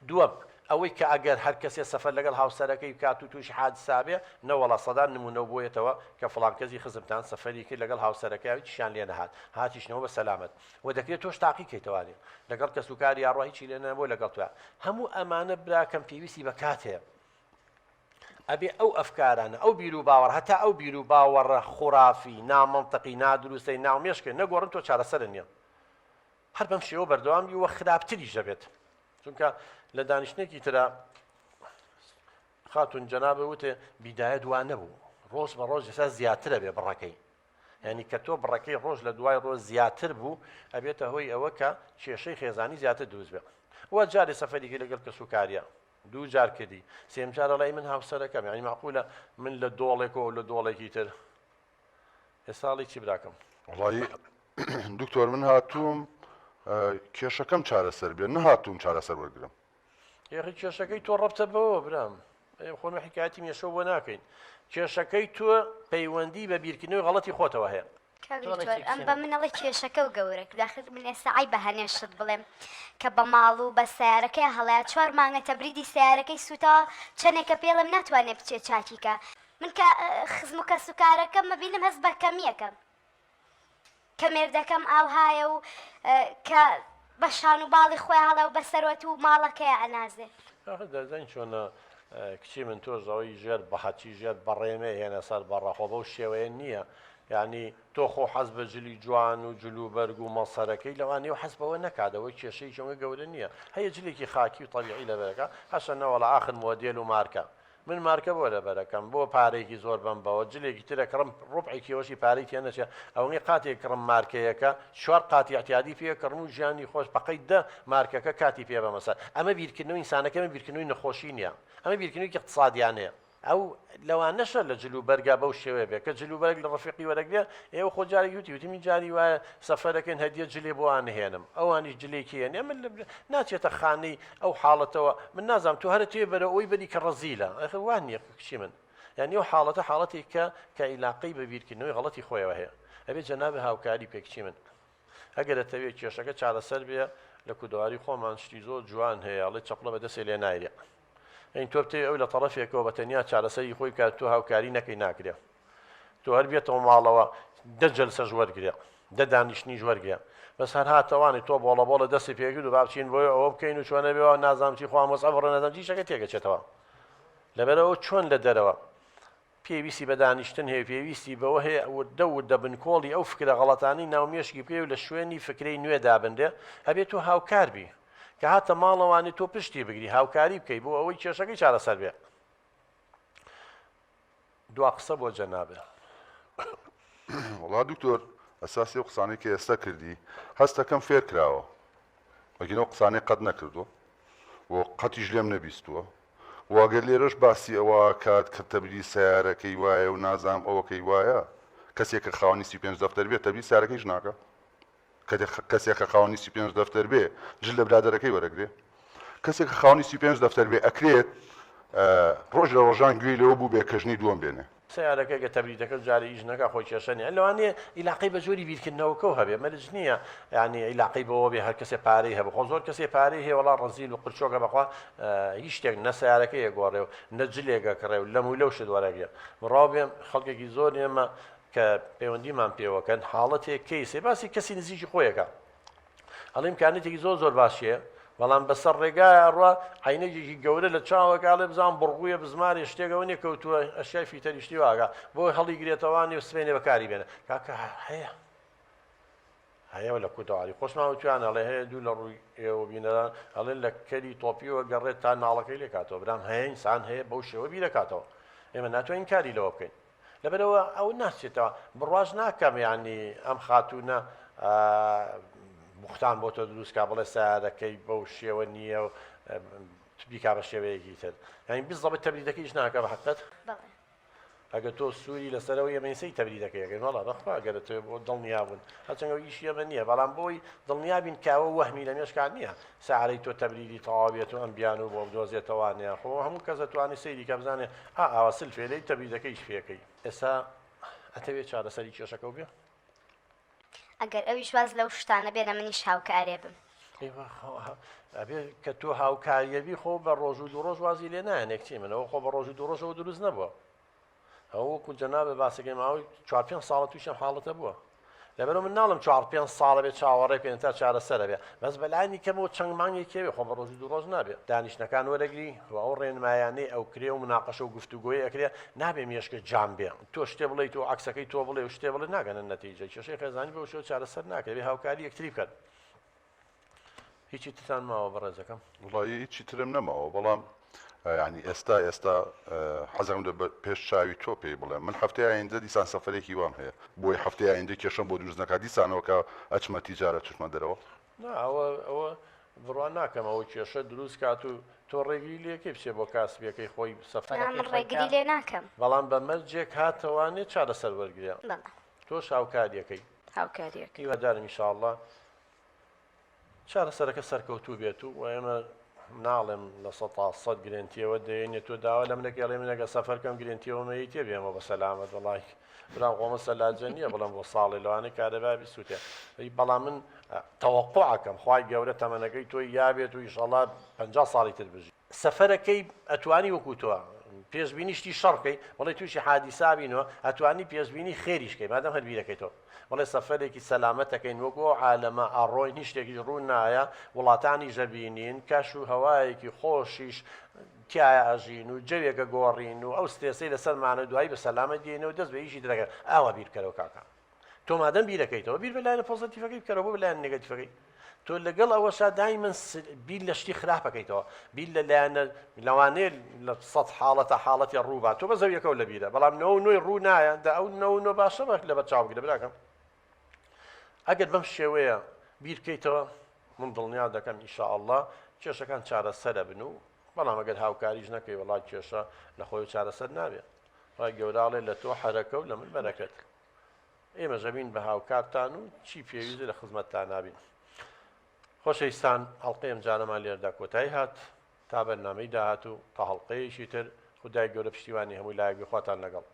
دووەم. ئەوەی کە ئەگەر هەر کەسێ سەفەر لەگەڵ هاوسەرەکەی بکات و تووشی حادسا بێ، نەوەڵا سەدان نموونەو بۆیەتەوە کە فڵان کەسی خزمتان سەفەری کرد لەگەڵ هاوسەرەکەیا هیچیشیان لێ نەهات، هاتیشنەوە بە سەلامەت. وە دەکرێ تۆش تاقی کەیتەوانێ لەگەڵ کەسوکاریا ڕوا هیچی لێ نەبووە لەگەڵ تۆیا. هەموو ئەمانە براکەم پێویستی بە کات هەیە. ئەبێ ئەو ئەفکارانە، ئەو بیروباوەڕ، هەتا ئەو بیروباوەڕە خورافی، نامەنتقی، نادروستەی ناو مێشکت نەگۆڕن تۆ چارەسەرت نییە. هەر بەم شێوە بەردەوام بی وە خراپتریش دەبێت چونکە لە دانیشتنێکی ترا خاتون جەنابە وتێ بیدایەت وا نەبوو ڕۆژ بە ڕۆژ ئێستا زیاترە بێ بڕەکەی یعنی کە تۆ بڕەکەی ڕۆژ لە دوای ڕۆژ زیاتر بوو ئەبێتە هۆی ئەوە کە کێشەی خێزانی زیاتر دروست بێ وە جارێ سەفەریکی لەگەڵ کەس و کاریە دوو جار کردی سێم جار ئەڵێ من هاوسەرەکەم یعنی معقولە من لە دۆڵێکەوە لە دۆڵێکی تر ئێستا ئەڵێی چی براکەم؟ وەڵایی دکتۆر من هاتووم کێشەکەم چارەسەر بێ نەهاتووم چارەسەر وەرگرم. یاخی کێشەکەی تۆ ڕەبتە بەوە برام خۆمە حکایەتی مێشەوە بۆ ناکەین کێشەکەی تۆ پەیوەندی بە بیرکردنەوەی غەڵەتی خۆتەوە هەیە. کاک دکتۆر ئەم بە من ئەڵێ کێشەکە و گەورە کرد ئاخر من ئێستا عەیبە هەنێ شت بڵێم کە بە ماڵ و بە سەیارەکەی هەڵەیە چوار مانگە تەبریدی سەیارەکەی سوتاوە چەنێکە پێڵێم ناتوانێ بچێ چاکی کە من کە خزم و کەسوکارەکەم ئەبینم هەست بە کەمییەکەم کە مێردەکەم ئاوهایە و کە بە شان و باڵی خۆی هەڵێ و بە سەروەت و ماڵەکەی ئەنازێ. ئاخر دەزانی چۆنە کچی من تۆش ئەوەی ژێر بەهەچی ژێر بەڕێمێ هێنە سەر بەڕە خۆ بەو شێوەیە نییە یانی تۆ خۆ حەز بە جلی جوان و جل و بەرگ و مەسەرەکەی لەوانەیە و حەز بەوە نەکات ئەوە کێشەیەکی ئەوەی گەورە نییە هەیە جلێکی خاکی و تەبیعی لەبەرەکە هەشە نەوەڵا ئاخر مۆدێل و مارکە من مارکە بۆ لەبەرەکەم بۆ پارەیەکی زۆر بەم بەوە جلێکی تر ئەکڕم ڕوبعێکی ئەوەشی پارەی تێ نەچێ ئەوەنەی قاتێک کڕم مارکەیەکە چوار قاتی ئیعتیادی پێ کڕم و ژیانی خۆش بەقەی دە مارکەکە کاتی پێ بەمە سەر ئەمە بیرکردنەوەی ئینسانەکە ئەمە بیرکردنەوەی نەخۆشی نییە ئەمە بیرکردنەوەیەکی اقتصادیانەیە ئەو لەوانەشە لە جل و بەرگا بەو شێوەیە بێ کە جل و بەرگ لە ڕەفیقی وەرەگرێ ئێوە خۆ جارێک وتی وتی من جاری وایە سەفەرەکەین هەدیە جلێ بۆ ئەنهێنم ئەوانیش جلێکی هێنێ من ناچێتە خانەی ئەو حاڵەتەوە من نازانم تۆ هەرە توێ بەرە ئەوی بەری کە ڕەزیلە ئەخر وا نییە کچی من یعنی ئەو حاڵەتە حاڵەتێک کە کە ئیلاقەی بە بیرکردنەوەی غەڵەتی خۆیەوە هەیە ئەبێ جەنابی هاوکاری پێ کچی من ئەگەر ئەتەوێ کێشەکە چارەسەر بێ لە کوردەواری خۆمان شتی زۆر جوان هەیە ئەڵێ چەپڵە بە دەسێ لێ نایرێ یعنی تۆ بتەوێ ئەو لە تەڕەفێکەوە بە تەنیا چارەسەری خۆی بکات تۆ هاوکاری نەکەی ناکرێ تۆ هەر بێتەوە ماڵەوە دە جەلسەش وەرگرێ دە دانیشتنیش وەرگرێ بەس هەر هاتەوانی تۆ بۆڵە بۆڵە دەستی پێکرد و با بچین بۆی ئەوە بکەین و چۆنە بێ نازانم چی خوا مەسعەف ڕێ نازانم چی شەکە تێکەچێتەوە لەبەرەوە چۆن لە دەرەوە پێویستی بە دانیشتن هەیە پێویستی بەوە هەیە وردە وردە بنکۆڵی ئەو فکرە غەڵەتانەی ناو مێشکی بکەی و لە شوێنی فکرەی نوێ دابنرێ ئەبێ تۆ هاوکار بی کە هاتە ماڵەوانی تۆ پشتی بگری هاوکاری بکەی بۆ ئەوەی کێشەکەی چارەسەر بێ دوا قسە بۆ جەنابێ. وەڵا دکتۆر ئەساسی ئەو قسانەی کە ئێستا کردی هەستەکەم فێر کراوە ئەگین ئەو قسانەی قەت نەکردووە و قەتیش لێم نەبیستووە و ئەگەر لێرەش باسی ئەوە کات کە تەبری سیارەکەی وایە و نازانم ئەوەکەی وایە کەسێک کە خاوەنی 35 دەفتەر بێت تەبری سیارەکەیش ناکە کەسێک کە خاوەنی 35 دەفتەر بێ جل لە برادەرەکەی وەرەگرێ کەسێک کە خاوەنی 35 دەفتەر بێ ئەکرێت ڕۆژ لە ڕۆژان گوێی لەوە بوو بێ کە ژنی دووەم بێنێ. سەیارەکە گەر تەبریدەکە جارێ ئیش نەکا خۆی کێشە نیە لەوانەیە ئیلاقەی بە جۆری بیرکردنەوەکەو هەبێ مەرج نیە یانی ئیلاقەی بەوە بێ هەر کەسێ پارەی هەبێ خۆ زۆر کەسێ پارەی هەیە وەڵا ڕەزیل و قرچۆکە بەخوا هیچ شتێک نە سەیارەکەی ئەگۆڕێ و نە جلێک ئەکڕێ و لەم و لەو شت وەرەگرێ بڕاو بێ خەڵکێکی زۆر ئێمە کە پەیوەندیمان پێوەکەن حاڵەتێک کەیسێ باسی کەسی نزیکی خۆیەکە ئەڵێ ئیمکانیەتێکی زۆر زۆر باشی هەیە بەڵام بەسەر ڕێگایە ئەڕوا عینەکێکی گەورە لە چاوەکە ئەڵێ بزان بڕغویە بزمارێ شتێکەوە نیە کەوتووە ئەشیای فیتەری شتی واگا بۆ هەڵی گرێتەوانی و سبەینێ بەکاری بێنە کاکە هەیە هەیە لە کوردەواری خۆشمان وتویان ئەڵێ هەیە دوو لە ڕووی ئێوە بینەران ئەڵێ لە کەری تۆپیوە گەڕێت تا ناڵەکەی لێکاتەوە برام هەیە ئینسان هەیە بەو شێوە بیرەکاتەوە ئێمە ناتوانین کاری لەوە بکەین لەبەرئەوە ئەو ناچێتەوە بڕواش ناکەم یانی ئەم خاتوونە بوختان بۆ تۆ دروست کا بڵێ سیارەکەی بەو شێوە نییە و بیکا بە شێوەیەکی تر یانی بزەبت تەبریدەکەیش ناکە بە حقت ئەگە تۆ سووری لەسەرەوە ئێمە سەیری تەبریدەکەی ئەگەین وەڵا بەخوا ئەگەر تۆ بۆ دڵنیا بوون هەرچەند ئەو ئیشی ئێمە نییە بەڵام بۆی دڵنیا بین کاوە وەهمی لە مێشکان نییە سارەی تۆ تەبریدی تەواو بێت و ئەم بیانوو بۆ بدۆزێتەوانێ خۆ هەموو کەس ئەتوانێ سەیری کە بزانێ ئا ئاوا سلفێ لێی تەبریدەکەیش پێکەی. ئێستا ئەتەوێ چارەسەری کێشەکەو بێ؟ ئەگەر ئەویش واز لەو شتانە بێنە منیش هاوکارێ بم. ئەبێ کە تۆ هاوکاریەبی خۆ بە ڕۆژ و دوو ڕۆژ وازی لێ نایەنێک چی منەوە خۆ بە ڕۆژ و دوو ڕۆژەوە دروست نەبووە ئەوە وەکو جەنابت باسەکەی ماوەی چوار پێنج ساڵە تووشی ئەم حاڵەتە بووە لەبەرئەوە من ناڵم چوار پێنج ساڵە بێ چاوەڕێ بکەین تا چارەسەرە بێ بەس بەلانی کەمەوە چەند مانگێکی بێ خۆ بە ڕۆژ و دوو ڕۆژ نابێ دانیشتنەکان وەرەگری و ئەو ڕێنمایانەی ئەو کرێ و مناقەشە و گفتوگۆی ئەکرێ نابێ مێشکت جام بێ تۆ شتێ بڵێیت و عەکسەکەی تۆ بڵێ و شتێ بڵێ ناگەنە نەتیجە کێشەی خێزانی بەو شێوە چارەسەر ناکرێ بێ هاوکاری یەکتری بکەن هیچی ترتان ماوە بەڕێزەکەم؟ وەڵایی هیچی ترم نەماوە بەڵام یانی ئێستا ئێستا حەزم لە پێش چاوی تۆ پێی بڵێم من هەفتەی ئایندە دیسان سەفەرێکی وام هەیە بۆی هەفتەی ئایندە کێشەم بۆ دروست نەکات دیسانەوە کە ئەچمە تیجارە چشمە دەرەوە. نا ئەوە ئەوە بڕوا ناکەم ئەوە کێشە دروست کات و تۆ ڕێگری لێکەی بچێ بۆ کاسبیەکەی خۆی نا من سەفەرەکەی خۆی ڕێگری بکا لێ ناکەم. بەڵام بە مەرجێک هاتەوانێ چارەسەر وەرگرێ بەڵێ. تۆش هاوکاریەکەی. هاوکاریەکەم. هیوادارم ئیشاڵڵا چارەسەرەکە سەرکەوتوو بێت و ئێمە ناڵێم 100% گرێنتیەوە دەێنێ تۆ داوا لە منەکە ئەڵێ منەگە سەفەر کەم گرێنتیەوە مەیتێ بێمەوە بە سەلامەت وەڵای برام خۆمە سەلاجە نییە بڵێم بۆ ساڵێ لەوانەیە کارەبا بیسووتێ بەڵام من تەوەقعەکەم خوای گەورە تەمەنەکەی تۆی یابێت و ئیشەڵا 50 ساڵی تر بژی سەفەرەکەی ئەتوانی وەکو تۆ پێشبینی شتی شەڕ بکەی بەڵێ تووشی حادیسا بینەوە ئەتوانی پێشبینی خێریش کەی مادەم هەر بیرەکەیتەوە بەڵێ سەفەرێکی سەلامەتەکەین وەکو ئەو عالەمە ئەڕۆین هیچ شتێکیش ڕوو نایە وڵاتانیش ئەبینین کەش و هەوایەکی خۆشیش تیایا ئەژین و جەوێکە گۆڕین و ئەو سترێسەی لەسەرمانە دوایی بە سەلامەت دێینەوە دەست بە ئیشی ترەکە ئاوا بیر بکەرەوە کاکە تۆ مادەم بیرەکەیتەوە بیر بە لایەنە پۆزەتیفەکەی بکەرەوە بۆ بە لایەنە نێگەتیفەکەی تۆ لەگەڵ ئەوەشا دایمەن بیر لە شتی خراپەکەیتەوە بیر لە لایەنە لەوانەیە لە سەد حاڵەتە حاڵەتی ڕووبا تۆ بە زەویەکەەوە لە بیرە بەڵام نەوە نۆی ڕوو نایە دا ئەو نەوە نۆ باشە بە لەبەر چاو بگرە براکەم ئەگەر بەم شێوەیە بیر بکەیتەوە من دڵنیا دەکەم ئیشاءاللە کێشەکان چارەسەرە بن و بەڵام ئەگەر هاوکاریش نەکەی وڵات کێشە لە خۆی چارەسەر نابێت خوای گەورە ئەڵێ لە تۆ حەرەکە و لە من بەرەکەت ئێمەش ئەبین بە هاوکارتان و چی پێویستە لە خزمەتتان نابین. خۆشەویستان ئەڵقەی ئەمجارەمان لێرەدا کۆتایی هات تا بەرنامەی داهاتوو تا هەڵقەیەکی تر خودای گەورە پشتیوانی هەموو لایەک بێ خواتان لەگەڵ.